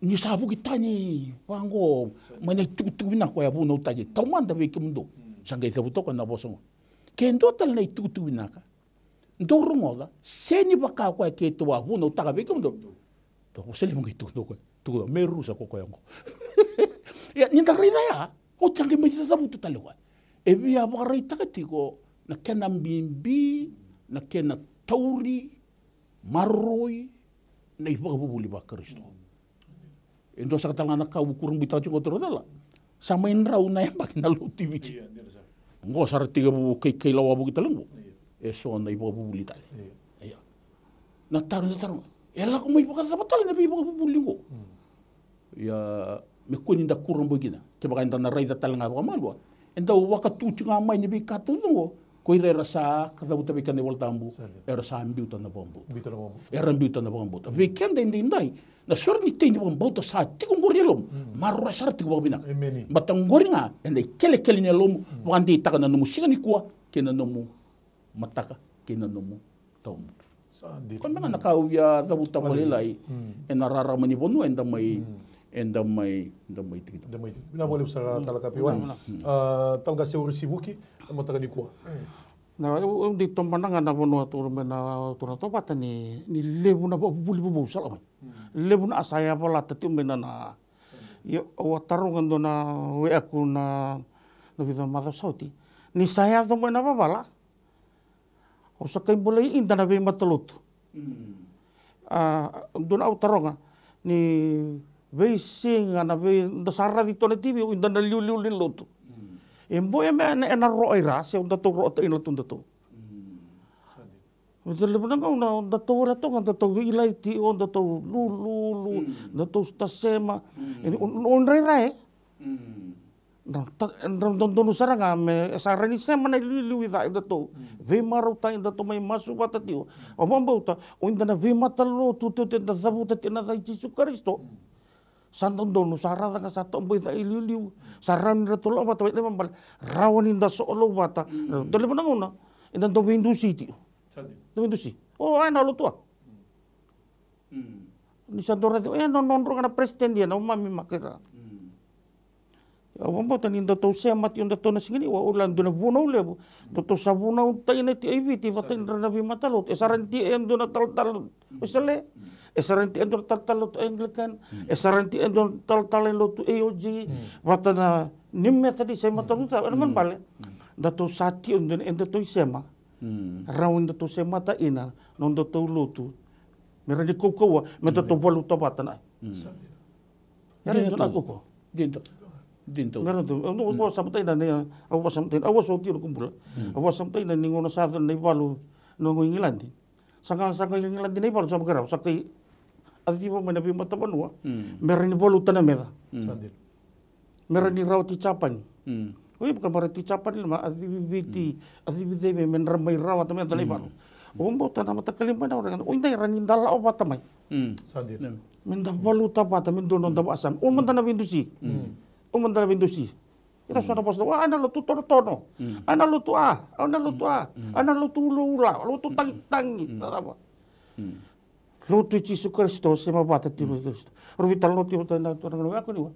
Ni sa vuki tani vaqo, mai na itukutuku vinaka koya vunautaki. Taumada vei kemudou. Sa qai cavuta o koya na vosa oqo. Ke dua tale na itukutuku vinaka. Dou rogoca, se ni vaka koya keitou a vunautaka vei kemudou. Dou vosa levu qai tukuna o koya. Tukuna, me rusa ko koya oqo. Ia, ni da raica ya, oti a qai mai cavuta tale koya. E via vakaraitaka tiko na kena bibi, na kena tauri, maroroi, na ivakavuvuli vaKarisito. E dua saka tale ga na ka au kurabuitaka tiko qo, turaga talatala. Sa mai drau na yabaki na lotu i Viti. Oqo sara tekivu kaikailawa vuki tale oqo. Eso na ivakavuvuli tale. Ia. Na taro, na taro. E lako mai vakacava tale na veivakavuvuli oqo. Ia, me kua ni da kurabui kina. Kevaka eda na raica tale ga vakamalua. E dau vakatutu ga mai ni veika taucoko. Ko ira era sa, ka cavuta vei keda na iVola Tabu, era sa biuta na vakabauta. Era biuta na vakabauta. Vei keda edaidai, na sore ni tei ni vakabauta sa tiko qori e lomamu. Maroroya sara tiko vakavinaka. Baleta qori ga, ena ikelekele ni yalomu, vakadeitaka na nomu siga nikua, kei na nomu mataka, kei na nomu tawamudu. Koya me ga na ka au via cavuta vakalailai, ena rarama ni vanua, eda mai, eda mai, eda mai tiki. Eda mai tiki. Vinaka vakalevu sara tale ka Piwai. Tale ga se ori sivuki, ena mataka nikua. Na, au, au dei tobana ga na vanua turu me na turu na tovata ni, ni levu na vavuvuli vovou sa lako mai. Levu na a sa yavalata tiko mai na, na, io, au a taroga dua na weaku na, na vica macawa sa oti. Ni sa yaco mai na vavala, au sa kai bolei ida na veimatalotu. A, dua na au taroga, ni veisiga na vei, da sa raci tu na T V, o ida na liuliu ni lotu. E boya me ena, ena ro'a i ra, se o datou ro'a ta ina lotu datou. Vei ira levu na gauna, o datou ira toga, datou veilai ti, o datou lululu, datou tasema. E, o, o drairai, e. Drau ta-, drau dodonu sara ga me, e sa rawa ni sema na iliuliu i ca e datou. Veimarautaki datou mai masu vata tiko. Au vakabauta, o ida na veimatalotu tiko, tiko da cavuta tiko na ca i Jisu Karisito. Sa dodonu, sa raca ga sa tobo i ca iliuliu. Sa rawa ni ratou lako vata, vei na ibalebale. Rawa ni da so'o lako vata. Da levu na gauna, eda dau veidusi tiko. Dau veidusi. O, a, na lotu a. Ni sa dau raica, e, na nodra ga na peresitedi, e, na umami makaira. Au vakabauta ni datou sema tiko datou na siga ni, au la dua na vunau levu. Datou sa vunau taina tiko e Viti, vata nidra na veimatalotu. E sa rawa ni tiko e dua na talatala lotu Wesele. E sa rawa ni tiko e dua na talatala lotu Anglican. E sa rawa ni tiko e dua na talatala lotu A O G. Vata na New Methodist e matalotu. E na manubale. Datou sa tiko e dua na, e datou i sema. Rawa ni datou semata ina, na datou lotu. Me rawa ni kaukauwa, me datou valuta vata na. Era dina tu. Dina tu. Dina tu. Mera tu. Au vakasamataka na, au vakasamataka, au vakasamataka na kubula. Au vakasamataka ni gauna sa yaco na ivalu, na gone Igiladi. Sa qai, sa qai Igiladi na ivalu, sa vakarau, sa qai yaco mai na veimatavanua. Mera ni valuta na meca. Mera ni rawati Japani. O iko vakarau rawati Japani, ma yaco i Viti, yaco i Viti, me, mera mai rawata na meca na ivalu. Au vakabauta na mataqali mai na ora, o ida era ni da lako vata mai. Sa dina. Me da valuta vata, me dua na noda vakasama. O mada na veidusi. O mada na veidusi. Ira so na vosa, a, na lotu tonotono. A, na lotu a, a, na lotu a, a, na lotu ulaula, lotu tagitagi. Na cava? Lotu i Jisu Karisito, sema vata tiko i Karisito. Rau veitalanoa tiko vata na turaga na wekaqu niu a.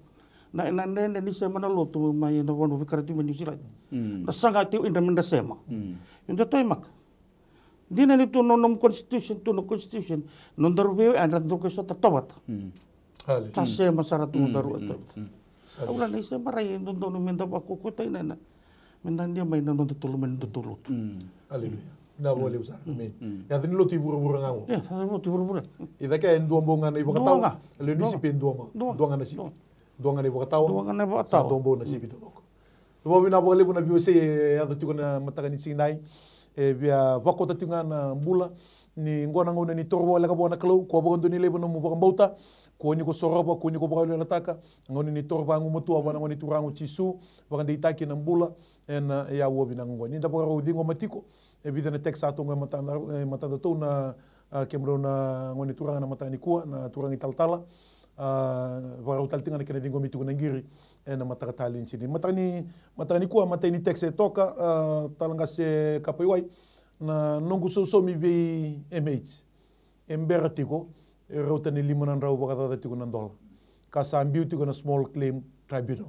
Na, na dredre ni sema na lotu mai na vanua veikarati mai New Zealand. Mm. Na saga tiko idra me da sema. Mm. Eda toimaka. Dina ni tu na nomu constitution, tu na constitution. Nodaru vei, a, dra dro ke sota tovata. Mm. Hallelujah. Sa sema sara tu nodaru e tovata. Mm. Aura na isema rai e dodonu me da vakukutai na, na. Me da dia mai na noda tolu, mai na noda tolu lotu. Mm. Hallelujah. Na vua levu sara. Mm. Amen. Mm. Yaca ni lotu i vuravura ga qo. Ia, sa lotu i vuravura. I cake e dua bau ga na ivakatawa. Dua ga. Lewe ni sipi e dua ma. Dua ga na sipi. Dua. Dua ga na ivakatawa. Dua ga na ivakatawa. Sa dua bau na sipi taucoko. Vakavinavinaka vakalevu na veiwasei e yaco tiko na mataka ni siga edai. E via vakota tiko ga na bula. Ni qo na gauna ni toro voleka vua na Kalou, kua vakadua ni laiva nomu vakabauta, kua ni ko sorova, kua ni ko vakaweleweletaka. Gauna ni toro vagumatua vua na Gone Turaga o Jisu, vakadeitaki na bula ena yaua vinaka oqo. Ni da vakarau ciqoma tiko e vica na text sa tu qo e matada, e matadatou na, a, kemudrau na Gone Turaga na mataka nikua, na turaga italatala. A, vakarau tale tiko ga na kena ciqomi tiko na qiri ena mataka talei ni siga. Mataka ni, mataka nikua, matai ni text e toka, a, Talaqase Kapaiwai, na noqu sausaumi vei M H. E bera tiko, e rauta ni lima na drau vakacaca tiko na dola. Ka sa biu tiko na Small Claim Tribunal.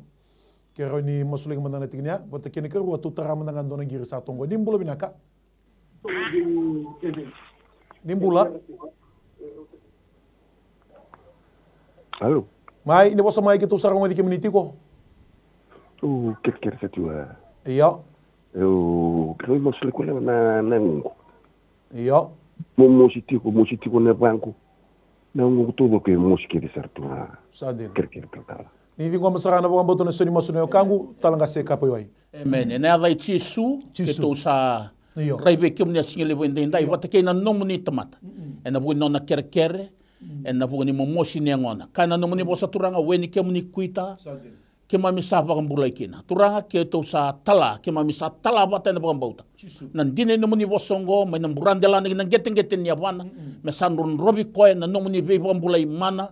Ke rawa ni masulaki mada na tikina ya, vata kei na karua, tou tara mada ga dua na qiri sa toqo. Ni bula vinaka. Ni bula. Alo. Mai, ni vosa mai keitou sa rogoci kemuni tiko. O kerekere sa tu a. Io. Au kerea masulaki koya na, na guqu. Io. Mo mosi tiko, mosi tiko na vaqu. Na guqu taucoko e mosi kece sara tu ga. Sa dina. Kerekere talatala. Ni ciqoma sara na vakabauta na sau ni masu na wekaqu, Talaqase Kapaiwai. Amen. Ena yaca i Jisu, Jisu. Keitou sa rai vei kemuni na siga levu edaidai, vata kei na nomuni tamata. Ena vuku ni nona kerekere, ena vuku ni momosi ni yagona. Ka ena nomuni vosa Turaga, we ni kemuni kuita, keimami sa vakabulai kina. Turaga, keitou sa tala, keimami sa tala vata ena vakabauta. Na dina ni nomuni vosa oqo, mai na buradelana ki na qeteqete ni yavana, me sa drodrovi koya na nomuni veivakabulai mana,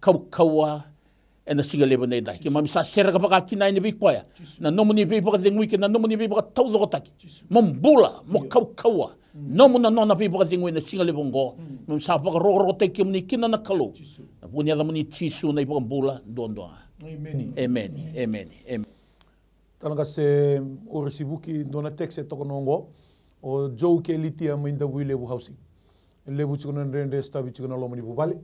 kaukauwa, ena siga levu edaidai. Keimami sa sereka vakakina yani vei koya na nomuni veivakacegui kei na nomuni veivakataucokotaki. Mo bula, mo kaukauwa. Nomu na nona veivakacegui ena siga levu oqo. Keimami sa vakarokorokotaki kemuni kina na Kalou. Na vuku ni yacamuni Jisu na iVakabula duadua ga. Emeni. Emeni. Emeni. Emeni. Talaqase Orisivuki, dua na text e toka na oqo. O Joe kei Litia mai Davuilevu Housing. E levu tiko na dredre e sotavi tiko na loma ni vuvale.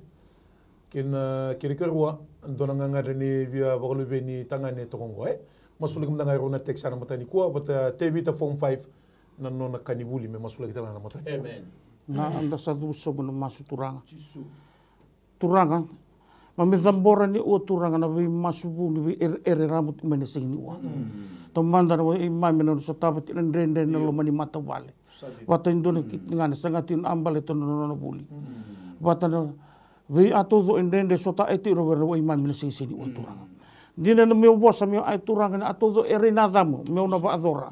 Kei na, kei na karua, dua na gagadre ni via vakaluveni tagane e toka oqo, e. Masulaki mada ga e rua na text ena mataka nikua, vata Tevita form five, na nona ka ni vuli me masulaki tale ga na mataka nikua. Emeni. Na, da sa cuva sobu na masu Turaga. Jisu. Turaga, keimami cabora ni ua Turaga na veimasu vou ni veiereere ramu tu mai na siga ni ua. Taumada na veimami na nona sotava tiko na dredre na loma ni matavuvale. Vata e dua na kiti ga na saga tiko na a baleta na nona vuli. Vata na vei a taucoko e dredre sota e tiko na vei na veimami na siga ni ua Turaga. Dina na meu vosa meu a e Turaga na a taucoko e rai na yacamu meu na vakayacora.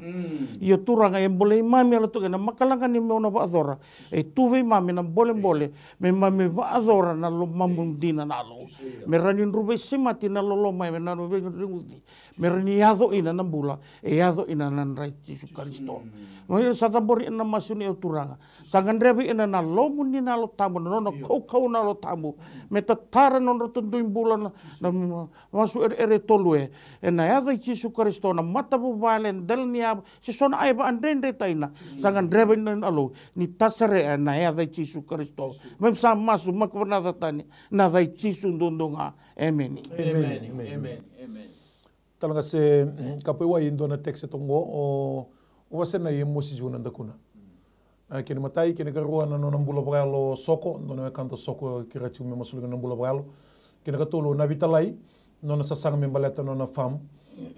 Ia Turaga e bolei mami yala toka ena makalaga ni meu na vakayacora. E tu vei mami na bolebole me mami vakayacora na lomamu dina na Alou. Me rawa ni dru veisemati na loloma me na veireguci. Me rawa ni yaco ina na bula e yaco ina na dra i Jisu Karisito. Mai sa cabori ina na masu ni au Turaga. Sa gadrevi ina na lomu ni na Yalo Tabu na nona kaukau na Yalo Tabu. Me tatara na nodratou dui bula na, na masu ereere tolu e. Ena yaca i Jisu Karisito na matavuvale, dela ni yavu, se so na ai vakadredreta ina. Sa gadreva ina na Alou ni tasere ena yaca i Jisu Karisito. Mem sa masu maka vanatani na yaca i Jisu duadua ga. Emeni. Emeni. Emeni. Emeni. Talaqase Kapaiwai, dua na text e toka oqo, o, o Vasenai e mosi tiko na dakuna. A, kena matai, kena karua na nona bula vakayalo o Soko, dua na wekada o Soko, kerea tiko me masulaki na bula vakayalo. Kena katolu o Navitalai, nona sasaga me baleta nona farm,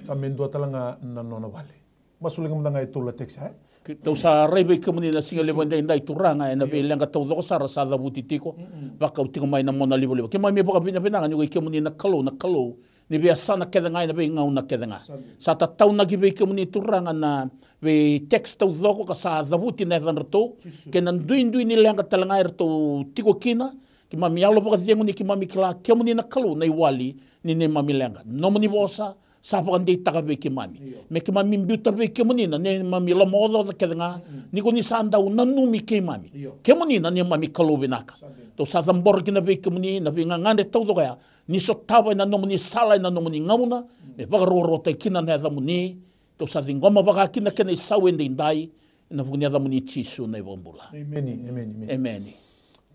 ka me dua tale ga na nona vale. Masulaki mada ga e tolu na text, e? Keitou sa rai vei kemuni na siga levu edaidai Turaga, ena veileqa taucoko sara sa cavuti tiko, vakau tiko mai na monalivaliva. Keimami vakavinavinaka ni ko i kemuni na Kalou, na Kalou ni veiyasana kece ga ena veigauna kece ga. Sa tataunaki vei kemuni Turaga na vei text taucoko ka sa cavuti na yacadratou, kei na duidui ni leqa tale ga eratou tiko kina, keimami yalo vakacegu ni keimami kila kemuni na Kalou na iwali ni neimami leqa. Nomuni vosa, sa vakadeitaka vei keimami. Io. Me keimami biuta vei kemuni na neimami lomaocaoca kece ga, mm-mm, ni ko ni sa dau nanumi keimami. Io. Kemuni na neimami Kalou vinaka. Sa dina. Tou sa cabora kina vei kemuni na veigagadre taucoko ya, ni sotava ena nomuni sala, ena nomuni gauna, mm, me vakarokorokotaki kina na yacamuni. Tou sa ciqoma vaka kina kena isau edaidai, ena vuku ni yacamuni Jisu na iVakabula. Emeni, emeni, emeni. Emeni.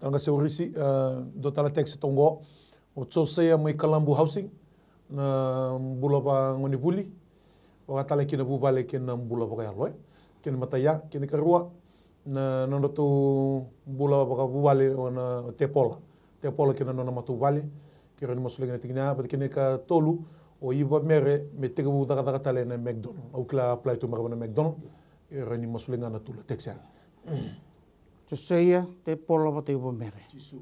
Tala qase Urisi, e, dua tale text toka qo. O Josiah mai Kalabu Housing, na bula vakagonevuli, vaka tale kina vuvale kei na bula vakayalo, e. Kena imatai ya, kena ikarua, na nodratou bula vakavuvale o na, o Tepola. Tepola kei na nona matavuvale, keirau ni masulaki na tikina ya, vata kei na ikatolu, o Iva Mere, me tekivu cakacaka tale na McDonald. Au kila apply tu me rawa na McDonald, keirau ni masulaki ga na tolu na text ya. Josaia, Tepola vata Iva Mere. Jisu.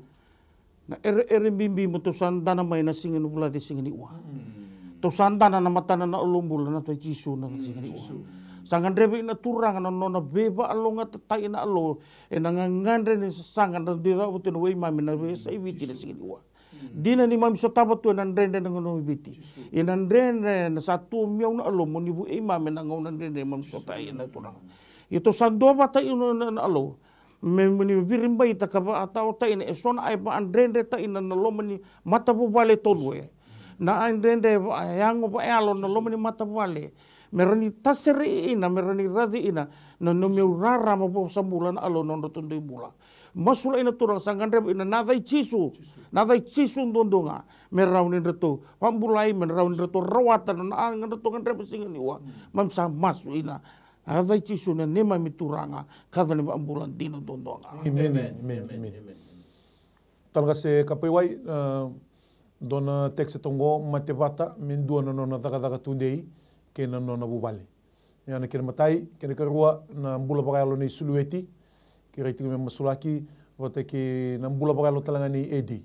Na ereere bibi mo tou sa dana mai na siga ni vula, na siga ni ua. Mm. Tou sa dana na matana na Alou bula na Tui Jisu na siga ni ua. Jisu. Sa gadreva na Turaga na nona veivakalougatataki na Alou ena gagadre ni sasaga na dui cava tu na weimami na veiyasai Viti na siga ni ua. Mm. Dina ni mami sotava tu ena dredre na gauna i Viti. Jisu. Ena dredre na sa tu mai na Alou mo ni vu eimami na gauna dredre mami sota ena Turaga. Ia tou sa duavata ina na, na Alou. Me, me ni viribaita ka vakataotaina eso na ai vakadredretaina na loma ni matavuvale tolu e. Na ai dredre vakayago vakayalo na loma ni matavuvale. Me ra ni tasereiina, me ra ni raciina na nomuni rarama vosa bula na Alou na nodratou dui bula. Masulai na Turaga sa gadreva ina na yaca i Jisu. Na yaca i Jisu duadua ga. Me rawa ni dratou vakabulai, me rawa ni dratou rawata na, na, na dratou gadreva siga ni ua. Mami sa masu ina na yaca i Jisu na neimami Turaga, ka yaca ni vakabula dina duadua ga. Emeni, emeni, emeni. Tala qase Kapaiwai, e, dua na text toka qo, mate vata me dua na nona cakacaka tudei kei na nona vuvale. Ia na kena imatai, kena ikarua, na bula vakayalo nei Sulueti, keirau tiko me masulaki, vata kei na bula vakayalo tale ga nei Edi.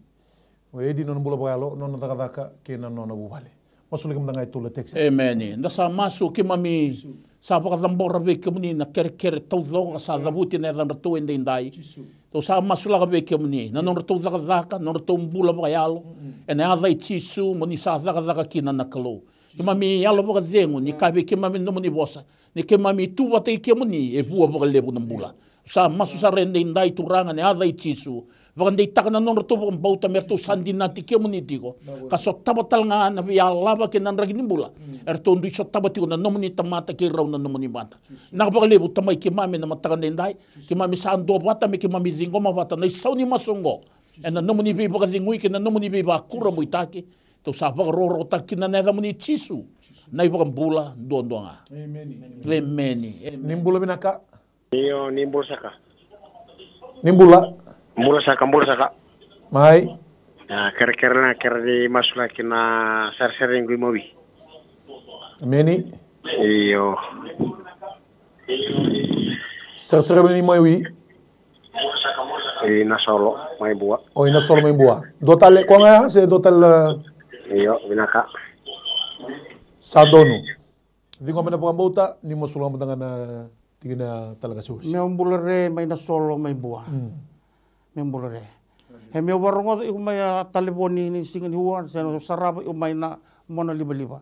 O Edi nona bula vakayalo, nona cakacaka kei na nona vuvale. Masulaki mada ga e tolu na text. Emeni. Da sa masu, keimami sa vakacabora vei kemuni na kerekere taucoko sa cavuti na yacadratou edaidai. Jisu. Tou sa masulaka vei kemuni na nodratou cakacaka, nodratou bula vakayalo. Mm-mm. Ena yaca i Jisu, mo ni sa cakacaka kina na Kalou. Keimami yalo vakacegu ni kaya vei keimami na nomuni vosa, ni keimami tu vata kei kemuni e vua vakalevu na bula. Sa masu sara edaidai Turaga ena yaca i Jisu. Vakadeitaka na nodratou vakabauta me ratou sa dinati kemuni tiko. Ka sotava tale ga na veiyalava kei na draki ni bula eratou dui sotava tiko na nomuni tamata kei rau na nomuni mata. Na vakalevu Tamai keimami ena mataka edaidai, keimami sa duavata me keimami ciqoma vata na isau ni masu oqo. Ena nomuni veivakacegui kei na nomuni veivakurabuitaki. Tou sa vakarokorokotaka kina na yacamuni Jisu, na iVakabula duadua ga. Emeni. Emeni. Emeni. Ni bula vinaka. Io, ni bula saka. Ni bula. Bula saka, bula saka. Mai. A, kerekere na kere ni masulaki na sarisari qu i Maui. Emeni. Io. Sarisari ni Maui. I Nasolo mai Bua. O i Nasolo mai Bua. Dua tale koya ga ya se dua tale? Io, vinaka. Sa donu. Ciqoma na vakabauta, ni masulaka mada ga na tikina Tala Qase Urisi. Meu bula re mai Nasolo mai Bua. Mm. Meu bula re. E meu vakarogoca iko mai a talevoni ni siga ni ua, se na sarava iko mai na mona livaliva.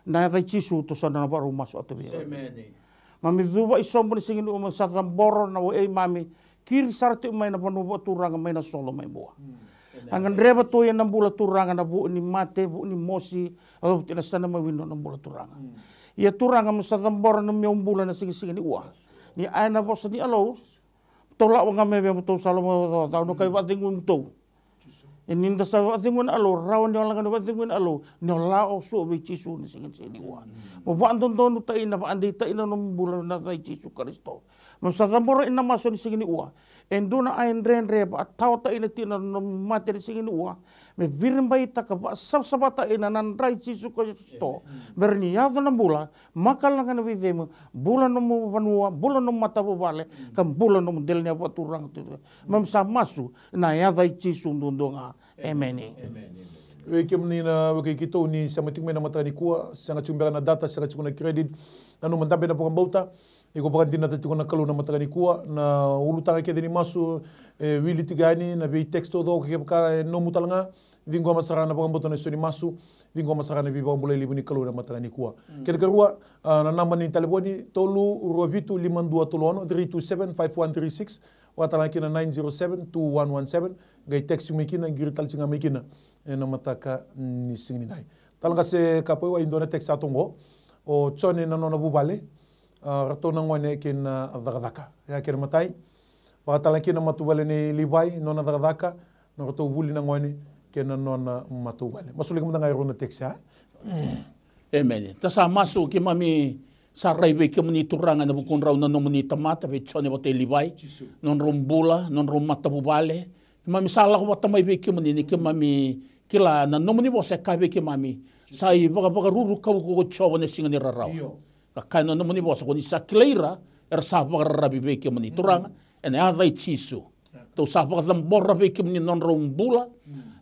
Na yaca i Jisu tou sa na vakarau masu atu vei iko. Emeni. Mami cuva i sobu ni siga ni ua, mami sa cabora na wai mami. Kiri sara tu mai na vanua vakaturaga mai Nasolo mai Bua. Mm. A gadreva tu ia na bula Turaga na vu ni mate, vu ni mosi, a vu ni na sana mai wino na bula Turaga. Mm. Ia Turaga mo sa cabora na meu bula na sigasiga ni ua. Ni aya na vosa ni Alou. Tou lako ga mai vei mo tou sa lomaocaoca, au na kai vakacegui mo tou. E ni da sa vakacegui na Alou, rawa ni o lako ni vakacegui na Alou, ni o lako so vei Jisu ni sigasiga ni ua. Mo vakadodonutaina, vakadeitaina na nomu bula na yaca i Jisu Karisito. Mo sa cabora ina masu ni siga ni ua. E dua na ai dredre, vakataotaina tina na nomu mate ni siga ni ua. Me viribaitaka vakasavasavataka ina na dra i Jisu Karisito. Me ra ni yaco na bula, makalaga na veicegu, bula nomu vanua, bula nomu matavuvale, ka bula nomu delaniyavu vakaturaga tu. Mami sa masu, na yaca i Jisu duadua ga. Emeni. Vei kemuni na wekai keitou ni sema tiko mai na mataka nikua, sega tiko beka na data, sega tiko na credit, nanuma dabe na vakabauta, Iko vakadinata tiko na Kalou na mataka nikua, na ulutaga kece ni masu e wili tiko yani, na vei text taucoko kevaka e nomu tale ga, ciqoma sara na vakabauta na iso ni masu, ciqoma sara na veivakabulai levu ni Kalou na mataka nikua. Kena karua, a, na naba ni talevoni, tolu rua vitu lima dua tolu ono, three two seven five one three six, vakatale ga kina nine zero seven two one one seven, qai text mai kina, qiri tale tiko ga mai kina ena mataka ni siga nidai. Tale ga se Kapoiwai, dua na text sa tu qo, o Jone na nona vuvale, a, ratou na gone kei na cakacaka. Ya kena imatai. Vakatale ga kina matavuvale nei Livai, nona cakacaka, na ratou vuli na gone kei na nona matavuvale. Masulaki mada ga e rua na text, a? Emeni. Da sa masu, keimami sa rai vei kemuni Turaga ena vukudrau na nomuni tamata vei Jone vata kei Livai, nodrau bula, nodrau matavuvale. Keimami sa lako vata mai vei kemuni ni keimami kila na nomuni vosa e kaya vei keimami, sa ivakavakaruru kau ko Jiova na siga ni rarawa. Ka kaya na nomuni vosa, ko ni sa kilai ira era sa vakararavi vei kemuni Turaga, ena yaca i Jisu. Tou sa vakacabora vei kemuni nodrau bula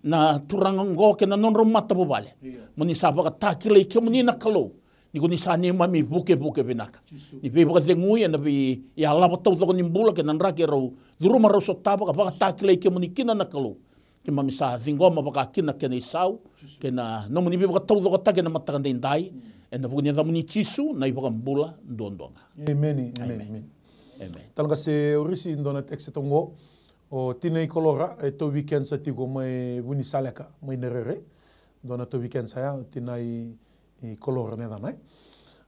na turaga oqo kei na nodrau matavuvale. Mo ni sa vakatakilai kemuni na Kalou, ni ko ni sa neimami vukevuke vinaka. Ni veivakacegui ena veiyalava taucoko ni bula kei na draki erau curuma rau sotava, ka vakatakilai kemuni kina na Kalou. Keimami sa ciqoma vaka kina kena isau kei na nomuni veivakataucokotaki ena mataka daidai, ena vuku ni yacamuni Jisu na iVakabula duadua ga. Emeni. Emeni. Emeni. Tale ga se Orisi, dua na text tu qo, o tinai Kolora e tauvi kenisa tiko mai Vunisaleka mai Nerere. Dua na tauvi kenisa ya, o tinai Kolora na yacana, e.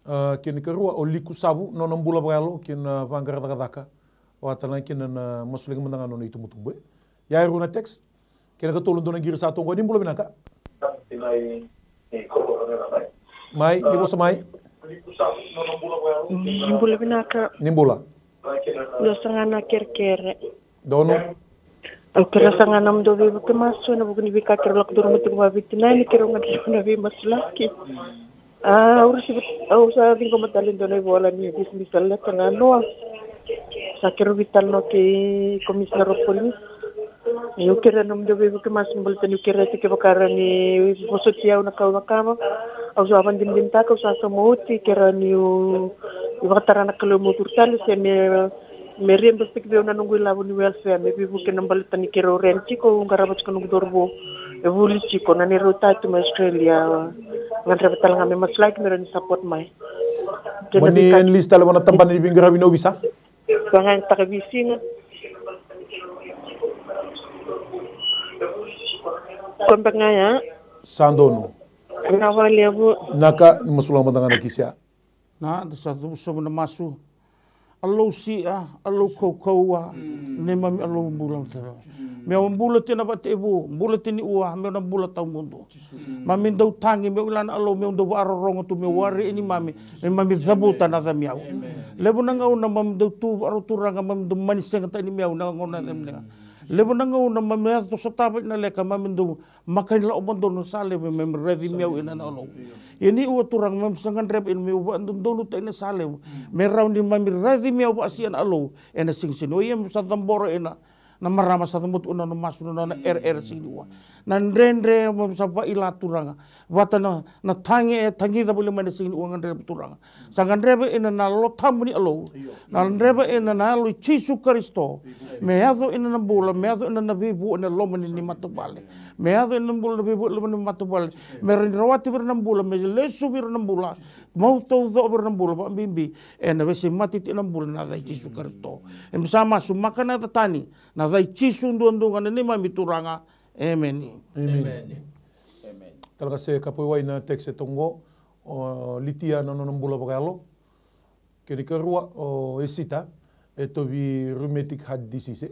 A, kena karua o Liku Savu, nona bula vakayalo kei na vaqara cakacaka, vakatale ga kina na masulaki mada ga nona itubutubu, e. Ya e rua na text. Kena katolu, dua na qiri sa tu qo, ni bula vinaka. Mai, ni vosa mai. Ni bula vinaka. Ni bula. Dua saka ga na kerekere. Donu. Au kerea saka ga na nomudou veivuke masu ena vuku ni veika keirau lako curuma tiko vakaViti, na ni keirau gadreva na veimasulaki. A, au receive, au sa ciqoma tale e dua na ivola ni bisinisi sa leta ga noa. Sa keirau veitalanoa kei Commissioner of Police. Niu kerea na nomudou veivuke masu baleta niu kerea tiko, kevaka rawa ni vosoti au na ka au cakava. Au sa vakadinadinataka, au sa sauma oti, kerea niu vakatara na Kalou meu curu tale se me me ria bese tiko vei au na noqu ilavo ni welfare me veivuke na baleta ni keirau rent tiko, au qarava tiko noqu cauravou e vuli tiko, na neirau tatu mai Australia. Gadreva tale ga me masulaki me rawa ni support mai. Mo ni enlist tale vua na tabana ni veiqaravi ni ovisa. Vagayagataka veisiga. Ko beka ga ya. Sa donu. Vinaka vakalevu. Naka, ni masulaka mada ga na kisi ya. Na, da sa cuva sobu na masu. Alou sia, Alou kaukauwa, neimami Alou bula. Me au bula tiko na vakatekivu, bula tiko ni ua, meu na bula tawamudu. Mami dau tagi, meu kila na Alou, meu dau vakarorogo tu, meu wari e neimami, me mami cavuta na yacamiyau. Levu na gauna mami dau tu vakarau Turaga, mami dau mani sega tani meu na gauna yacamiyau. Levu na gauna mami yaco sotava ina leka, mami dau makani lako vakadodonu sa levu, me mami raici meu ina na Alou. Ia ni ua Turaga, mami sa gadreva ina meu vakadodonu ta ina sa levu. Me rawa ni mami raici meu vakasia na Alou ena siga ni siga. O ia me sa cabora ina na marama sa cabora tu na nona masu na nona ereere siga ni ua. Na dredre mami sa vakaila Turaga. Vata na, na tagi e tagica voli mai na siga ni ua gadreva Turaga. Sa gadreva ina na Yalo Tabu ni Alou. Na gadreva ina na Yalo i Jisu Karisito. Me yaco ina na bula, me yaco ina na veivua ena loma ni matavuvale. Me yaco ina na bula na veivua ena loma ni matavuvale. Me rawa ni rawati vei ira na bula, me lesu vei ira na bula. Mau taucoko vei ira na bula, vakabibi ena veisemati tiko na bula na yaca i Jisu Karisito. E me sa masu maka na yaca tani, na yaca i Jisu duadua ga na neimami Turaga. Emeni. Emeni. Emeni. Tale ga se Kapoiwai na text e toqo, o Litia na nona bula vakayalo. Kena ikarua, o Esita, e tauvi rheumatic heart disease, e.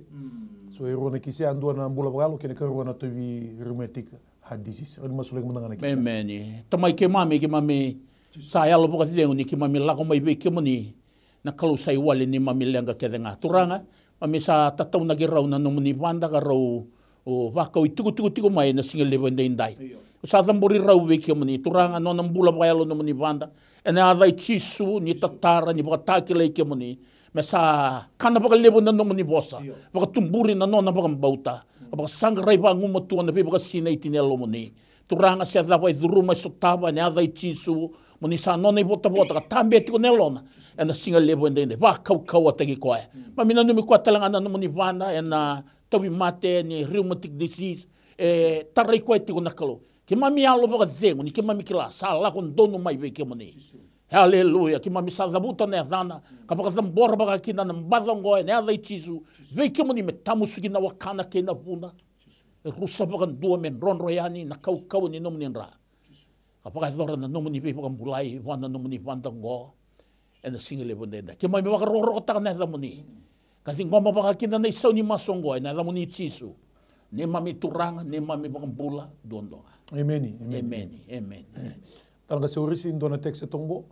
So e rua na kisi, a dua na bula vakayalo, kena ikarua na tauvi rheumatic heart disease. Rawa ni masulaki mada ga na kisi. Emeni. Tamai keimami, keimami sa yalo vakacegu ni keimami lako mai vei kemuni. Na Kalou sa iwali ni mami leqa kece ga. Turaga, mami sa tataunaki rau na nomuni vada ka rau, o, vakau itikotiko tiko mai na siga levu edaidai. Au sa cabori rau vei kemuni. Turaga, nona bula vakayalo nomuni vada. Ena yaca i Jisu, ni tatara, ni vakatakilai kemuni. Me sa kana vakalevu na nomuni vosa. Vakatuburi na nona vakabauta. Vakasaqarai vagumatua na veivakasinaiti ni yalomuni. Turaga, se cava e curuma e sotava, ena yaca i Jisu, Mo ni sa nona ivotavota ka tabe tiko na yalona ena siga levu edaidai. Vakaukauwataki koya. Mami nanumi koya tale ga na nomuni vada ena tauvimate ni rheumatic disease. E tarai koya tiko na Kalou. Keimami yalo vakacegu ni keimami kila sa lako donu mai vei kemuni. Aleluya. Keimami sa cavuta na yacana ka vakacabora vakakina na baca oqo ena yaca i Jisu. Vei kemuni me tamusuki na wakana kei na vuna. E rusa vakadua me drodro yani na kaukauwa ni nomuni dra. Ka vakayacora na nomuni veivakabulai vua na nomuni vada oqo. Ena siga levu edaidai keimami vakarokorokotaka na yacamuni. Ka ciqoma vakakina na isau ni masu oqo ena yacamuni Jisu. Neimami Turaga, neimami Vakabula duadua ga. Emeni. Emeni. Emeni. Tala ga se orisi dua na text e toqo.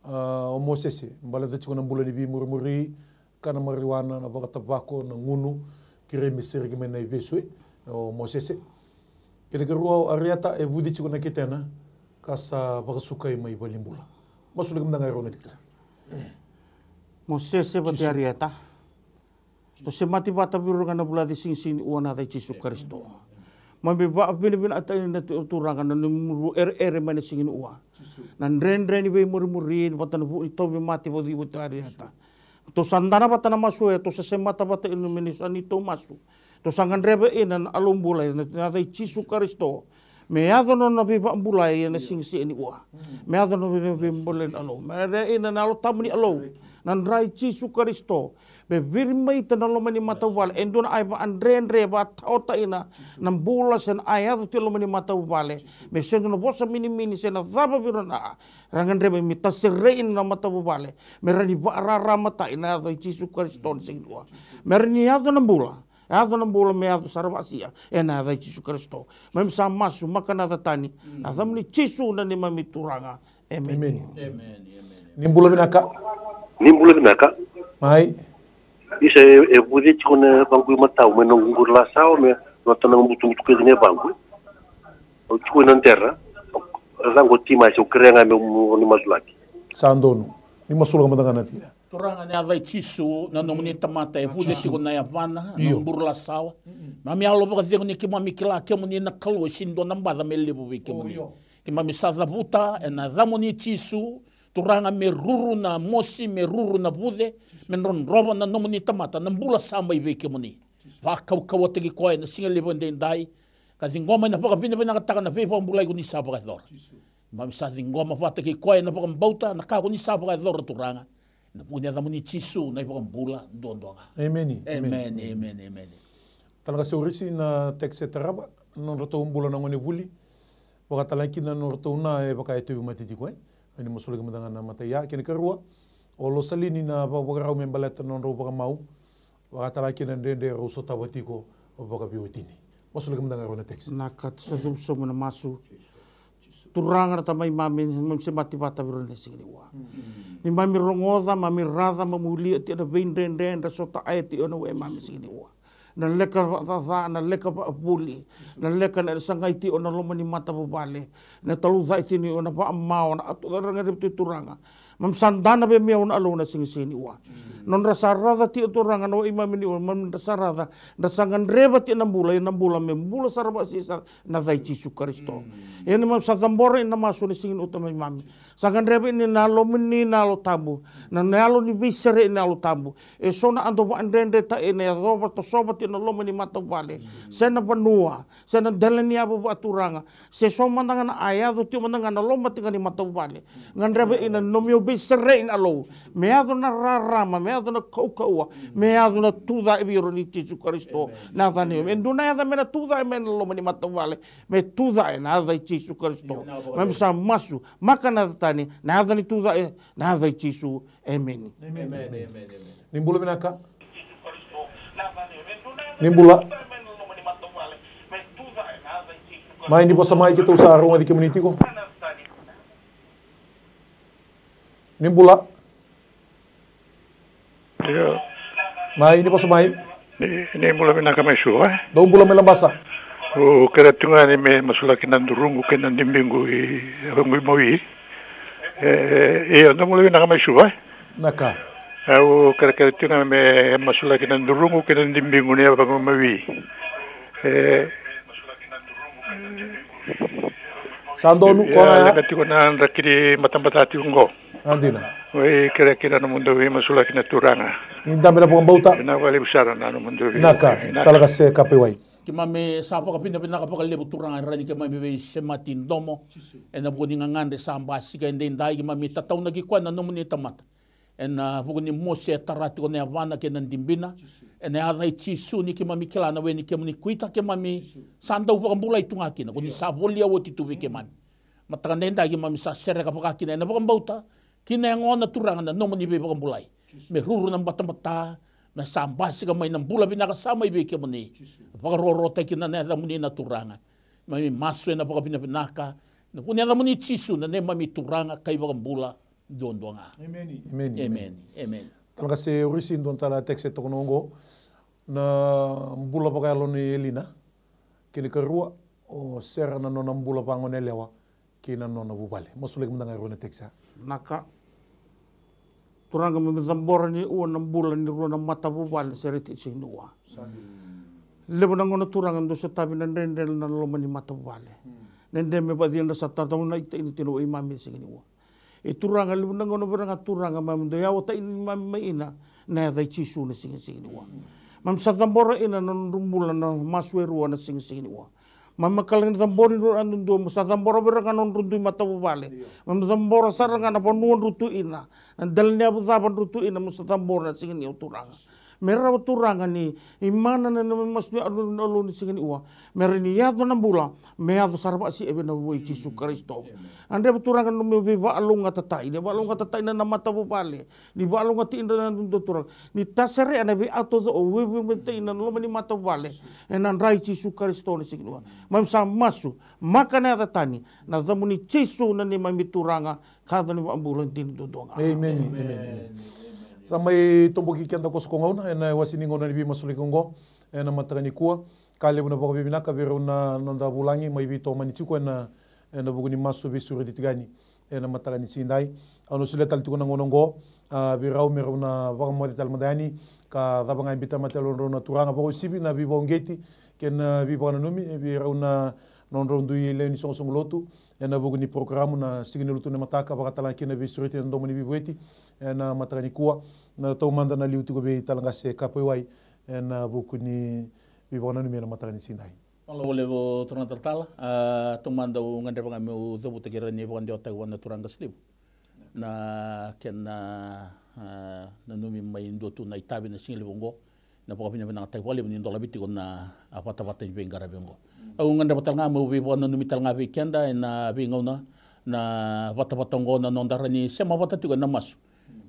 A, o Mosese, baleta tiko na bula ni veimurimuri, ka na mariwana, na vakatavako, na gunu, kerei me sereki mai na ivesu, e, o Mosese. Kena karua o Ariata e vuci tiko na ketena ka sa vakasukai mai valenibula. Masulaki mada ga e rua na tikina. Mosese vata i Ariata. Tou semati vata vei ira ga na vulaci siga ni ua ena yaca i Jisu Karisito. Mami vakavinavinakataki na Turaga na nomuni ru ereere mai na siga ni ua. Na dredre ni veimurimuri vata na vu ni tauvimate vata i Ariata. Tou sa dana vata na masu oya, tou sa semata vata ina me ni sa ni tou masu. Tou sa gadreva ina na alou bula ena yaca i Jisu Karisito. Me yaco na nona veivakabulai ena siga ni ua. Me yaco na nona veivakabulai na alou. Me rea ina na Yalo Tabu ni alou. Na dra i Jisu Karisito. Me virimaita na loma ni matavuvale. E dua na ai vakadredre vakataotaina na bula se na ai yaco tiko loma ni matavuvale. Me sega na vosa minimini se na cava vei ira na a. Ra gadreva me taserei ina na matavuvale. Me ra ni vakararamatai na yaca i Jisu Karisito na siga ni ua. Me ra ni yaco na bula. Yaco na bula me yaco sara vakasia ena yaca i Jisu Karisito. Mami sa masu maka na yaca tani na yacamuni Jisu na neimami Turaga. Emeni. Ni bula vinaka. Ni bula vinaka. Mai. Isa e, e vuce tiko na vaqu imatau me noqu qurulasawa me nota na butubutu kece ni vaqu. Au tiko ina dera. Au caqo timasi au kerea ga me mu ni masulaki. Sa donu. Ni masulaka mada ga na tina. Turaga na yaca i Jisu na nomuni tamata e vuce tiko na yavana na burulasawa. Mami yalo vakacegu ni keimami kila kemuni na Kalou e sini dua na baca me levu vei kemuni. Keimami sa cavuta ena yacamuni Jisu. Turaga me ruru na mosi me ruru na vuce me drodrova na nomuni tamata na bula sa mai vei kemuni. Vakaukauwataki koya ena siga levu edaidai. Ka ciqoma ena vakavinavinakataka na veivakabulai ko ni sa vakayacora. Keimami sa ciqoma vata kei koya ena vakabauta na ka ko ni sa vakayacora Turaga. Ena vuku ni yacamuni Jisu na iVakabula duadua ga. Emeni. Emeni. Emeni. Emeni. Tala ga se orisi na text e tarava na nodratou bula na gonevuli. Vakatala kina na nodratou na e vaka e tauvi mate tiko e. Ni masulaki mada ga na matai ya kei na karua. O Losalini na vakavakarau me baleta na nodrau vakamau. Vakatala kina na dredre rau sotava tiko vakaveiwatini. Masulaki mada ga e rua na text. Na ka sa cuvu sobu na masu. Turaga na tamai mami, mami semati vata vei ira na siga ni ua. Ni mami rogoca, mami raca, mami ulia tiko na veidredre, dra sota ae tiko na we mami siga ni ua. Na leka vakacaca, na leka vakavuli, na leka na sagai tiko na loma ni matavuvale, na talucai tiko ni o na vakamau, na atu caraga repu tiko Turaga. Mami sa dana vei mei au na alou na siga ni ua. Nodra sa raca tiko Turaga na wai mami ni ua, mami dra sa raca, dra sa gadreva tiko na bula, ia na bula me bula sara vakasisa na yaca i Jisu Karisito. Ia ni mami sa cabora ina masu na siga ni uta mai mami. Sa gadreva ina na yalomuni na Yalo Tabu, na yalo ni veiserei na Yalo Tabu. E so na a dau vakadredretaki ina yacova tosova tiko na loma ni matavuvale, se na vanua, se na dela ni yavu vakaturaga, se so mada ga na a yaco tiko mada ga na loma tiko ga ni matavuvale. Gadreva ina nomi au veiserei na alou. Me yaco na rarama, me yaco na kaukauwa, me yaco na tucake vei ira ni Jisu Karisito. Na yaca ni, e dua na yaca me na tucake mai na loma ni matavuvale. Me tucake na yaca i Jisu Karisito. Mami sa masu, maka na yaca tani, na yaca ni tucake, na yaca i Jisu. Emeni. Ni bula vinaka. Ni bula. Mai ni vosa mai keitou sa rogoci kemuni tiko. Ni bula. Io. Mai ni vosa mai. Ni, ni bula vinaka mai Suva e. Dou bula mai Labasa. Au kerea tu ga ni me masulaki na duruqu kei na dibiqu i Vaqui Maui. E, io, dou bula vinaka mai Suva e. Na ka. Au kerekere tu ga me masulaki na duruqu kei na dibiqu ni Vaqui Maui. E, Sa donu, ko ga ya. Leqa tiko na dra kiri batabata tiko qo. A dina. Oi, kerekere na nomudou veimasulaki na Turaga. Ni dabe na vakabauta. Vinaka vakalevu sara na nomudou vei. Vinaka, tala qase Kapaiwai. Keimami sa vakavinavinaka vakalevu Turaga, e rawa ni keimami veisemati domo. Ena vuku ni gagadre sa basika edaidai, keimami tataunaki koya na nomuni tamata. Ena vuku ni mosi e tara tiko na yavana kei na dibina. Ena yaca i Jisu ni keimami kila na we ni kemuni kuita keimami. Sa dau vakabulai tu ga kina, ko ni sa volia oti tu vei keimami. Mataka edaidai keimami sa sereka vaka kina ena vakabauta. Kina yagona Turaga na nomuni veivakabulai. Me ruru na batabata, me sa basika mai na bula vinaka sa mai vei kemuni. Vakarokorokotaki kina na yacamuni na Turaga. Mami masu ena vakavinavinaka. Na vuku ni yacamuni Jisu na neimami Turaga kai vakabula. Duadua ga. Emeni. Emeni. Emeni. Emeni. Tala qase Urisi, dua na tala text e tokona oqo. Na bula vakayalo ni Elina. Kena ikarua, o Sera na nona bula vagoneyalewa kei na nona vuvale. Masulaki mada ga e rua na text ya. Naka. Turaga, me cabora ni ua na bula ni rua na matavuvale na Sereti Siginiua. Levu na gauna Turaga dou sotavi na dredre na loma ni matavuvale. Dredre me vacina sa tataunai taina tino wai mami Siginiua. E Turaga, levu na gauna vei ira ga Turaga mami dou yawa taina mami mai ina na yaca i Jisu na sigasiginiua. Mami sa cabora ina na nodru bula na masu e rua na sigasiginiua. Mami makala ni cabora ni rua na dudua, mo sa cabora vei ira ga na nodru dui matavuvale. Mami cabora sara ga na vanua dru tu ina, na dela ni yavu cava dru tu ina, mo sa cabora na siga ni au Turaga. Me rawa Turaga ni imana na nona masu ni alu na alu ni siga ni ua. Me rawa ni yaco na bula, me yaco sara vakasia vei na vua i Jisu Karisito. A dreva Turaga na nomu veivakalougatataki, ni vakalougatataki na matavuvale, ni vakalougatataki na dua Turaga, ni taserea na veika taucoko, veiveimatei na loma ni matavuvale. Ena dra i Jisu Karisito na siga ni ua. Mami sa masu, maka na yaca tani, na yacamuni Jisu na neimami Turaga, ka yaca ni vakabula dina duadua ga. Emeni. Emeni. Sa mai toboki keda ko soko gauna ena wase ni gauna ni veimasulaki oqo ena mataka ni kua. Ka levu na vakavinavinaka vei rau na noda vulagi mai veitomani tiko ena, ena vuku ni masu veisureti tiko yani ena mataka ni siga edai. Au na solia tale tiko na gauna oqo, a, vei rau me rau na vakamoce tale mada yani ka cava ga e biuta mada tale o drau na turaga vakauasivi na veivakauqeti kei na veivakananumi vei rau na nodrau dui lewe ni soqosoqo lotu ena vuku ni porokaramu na Siga ni Lotu ena mataka, vakatalega kina na veisureti ena domo ni veivueti ena mataka ni kua. Na taumada na liu tiko vei Talaqase Kapaiwai ena vuku ni veivakananumi ena mataka ni siga edai. Malo vale vou turaga talatala, a, taumada au gadreva ga meu cavutaki ira ni vakadewataki vua na turaga qase levu na kena, a, nanumi mai dua tu na itavi na siga levu oqo. Na vakavinavinakataki vakalevu ni dolavi tiko na, a, vatavata ni veiqaravi oqo. Au gadreva tale ga meu veivakananumi tale ga vei keda ena veigauna na vatavata oqo na noda rawa ni sema vata tiko ena masu.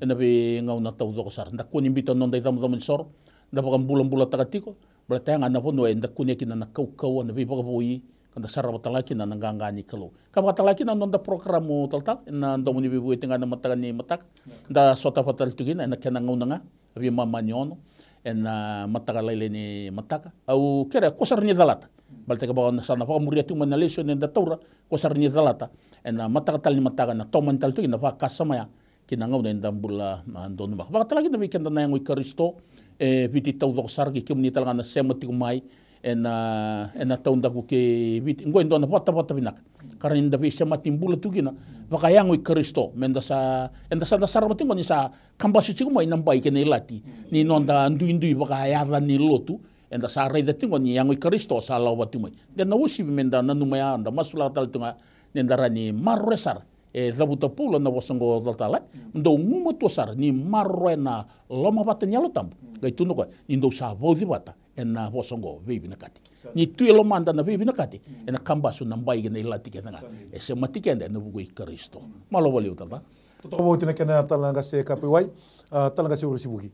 Ena veigauna taucoko sara da kua ni biuta na noda icabocabo ni soro, da vakabulabulataka tiko. Baleta ya ga na vanua eda kunea kina na kaukauwa, na veivakavoui, ka da sarava tale ga kina na qaqa ni Kalou. Ka vakatalega kina na noda porokaramu talatala ena domo ni veivueti ga ena mataka ni mataka. Da sota vata tale tu kina ena kena gauna ga, veimama ni ono ena mataka lailai ni mataka. Au kerea ko sara ni calata. Baleta kevaka sa na vakamuria tu mai na lesoni eda taura, ko sara ni calata ena mataka tale ni mataka, na tomani tale tu kina na vakasama ya ki na gauna eda bula, a, donumaka. Vakatalega kina vei keda na yago i Karisito e Viti taucoko sara, kei kemuni talega na sema tiko mai ena, ena taudaku kei Viti. Oqo e dua na vatavata vinaka ka rawa ni da veisemati bula tu kina vakayago i Karisito. Meda sa, eda sa na sarava tiko ni sa kabasu tiko mai na bai kei na ilati ni noda duidui vakayaca ni lotu. Eda sa raica tiko ni yago i Karisito sa lako vata tiko mai. De na uasivi meda nanuma ya, da masulaka tale tu ga ni da rawa ni maroroya sara. E cavuta o Paula na vosa oqo talatala, dou gumatua sara ni maroroya na lomavata ni Yalo Tabu. Qai tukuna o koya ni dou sa vauci vata ena vosa oqo, veivinakati. Ni tu e lomada na veivinakati, ena kabasu na bai kei na ilati kece ga e semati keda ena vuku i Karisito. Malo valevu talatala. Totoka vauti na kena tala na qase Kapaiwai, a, tala na qase Urisivuki.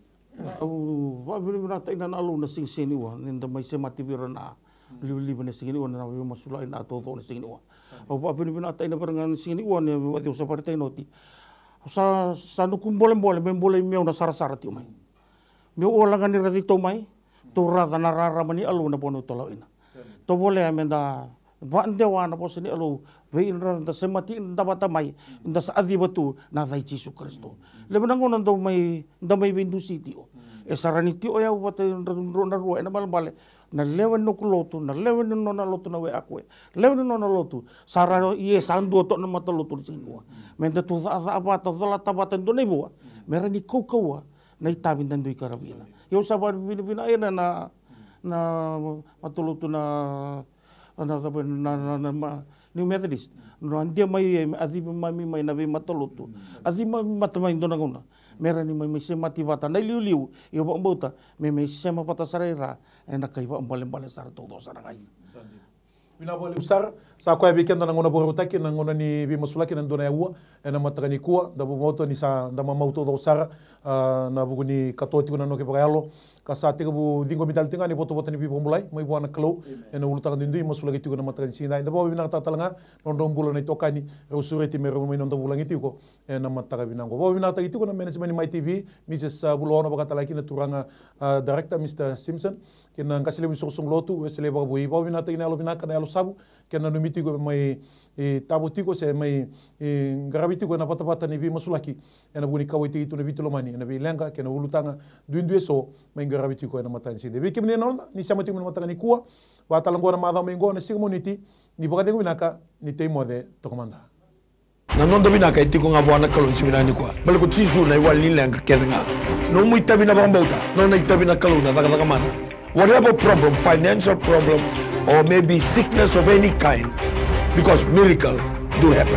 Au vakavinavinakataka na Kalou na siga, siga ni ua, ni da mai semati vei ira na livaliva na siga ni ua, na veimasulaki na taucoko na siga ni ua. Au vakavinavinakataka vei ira ga na siga ni ua, ni vakaciwa sa vakaraitaki na oti. Sa, sa noqu bolebole me bolei meu na sarasara tiko mai. Meu ola ga ni raici tou mai, tou raica na rarama ni Kalou na vanua tou lako ina. Tou volea meda vakadewa na vosa ni Kalou vei ira da semati ira vata mai, da sa kaciva tu na yaca i Jisu Karisito. Levu na gauna dau mai, da mai veidusi tiko. E sa rawa ni tiko o yau vata kei ira na rua ena balebale, Na lewe ni noqu lotu, na lewe ni nona lotu na wekaqu e, lewe ni nona lotu. Sa ra, ia sa dua toka na matalotu ni siga nikua. Me da tu cakacaka vata, colata vata e dua na ivua. Me ra ni kaukauwa na itavi da dui qaravi kina. Ia au sa vakavinavinaka ena na, na matalotu na, na, na, na, na, ma, New Methodist. Na dia mai e, a civi mai mai na veimatalotu. A civi mai mata mai dua na gauna. Me ra ni mai, mai semati vata na iliuliu, ia vakabauta, me mai sema vata sara i ra, ena kai vakabalebale sara taucoko sara ga. Vinaka vakalevu sara, sa koya vei keda na gauna vakarautaki, na gauna ni veimasulaki na dua na aua, ena mataka nikua, da vakabauta ni sa da mamau taucoko sara, a, na vuku ni katoa tiko na noke vakayalo, ka sa tekivu ciqomi tale tiko ga na ivotavota ni veivakabulai, mai vua na Kalou, ena ulutaga duidui, masulaki tiko na mataka ni siga. Da vakavinavinakataka tale ga, na nodrau bula na itokani, rau sureti me rau mai noda vulagi tiko, ena mataka vinaka oqo. Vakavinavinakataki tiko na management ni Mai T V, Mrs, a, Vulaona, vaka tale ga kina turaga, a, director, Mr Simpson, kei na qase levu ni soqosoqo lotu, Wesele Vakavoui, vakavinavinakataki na yalo vinaka, na yalo savu, kei na nanumi tiko mai, e, tavo tiko, se mai, e, qaravi tiko ena vatavata ni veimasulaki, ena vuku ni kauwaitaki tu na Viti Lomani, ena veileqa, kei na ulutaga, duidui eso, mai qaravi tiko ena mataka ni siga. Vei kemuni na noda, ni sema tiko mai na mataka nikua, vaka tale oqo na macawa mai oqo, na siga Moniti, ni vakacegu vinaka, ni tei moce, toka mada. Na noda vinaka e tiko ga vua na Kalou ni siga vinaka nikua. Baleta ko Jisu na iwali ni leqa kece ga. Nomu itavi na vakabauta, nona itavi na Kalou na cakacaka mana. Whatever problem, financial problem, or maybe sickness of any kind, because miracle do happen.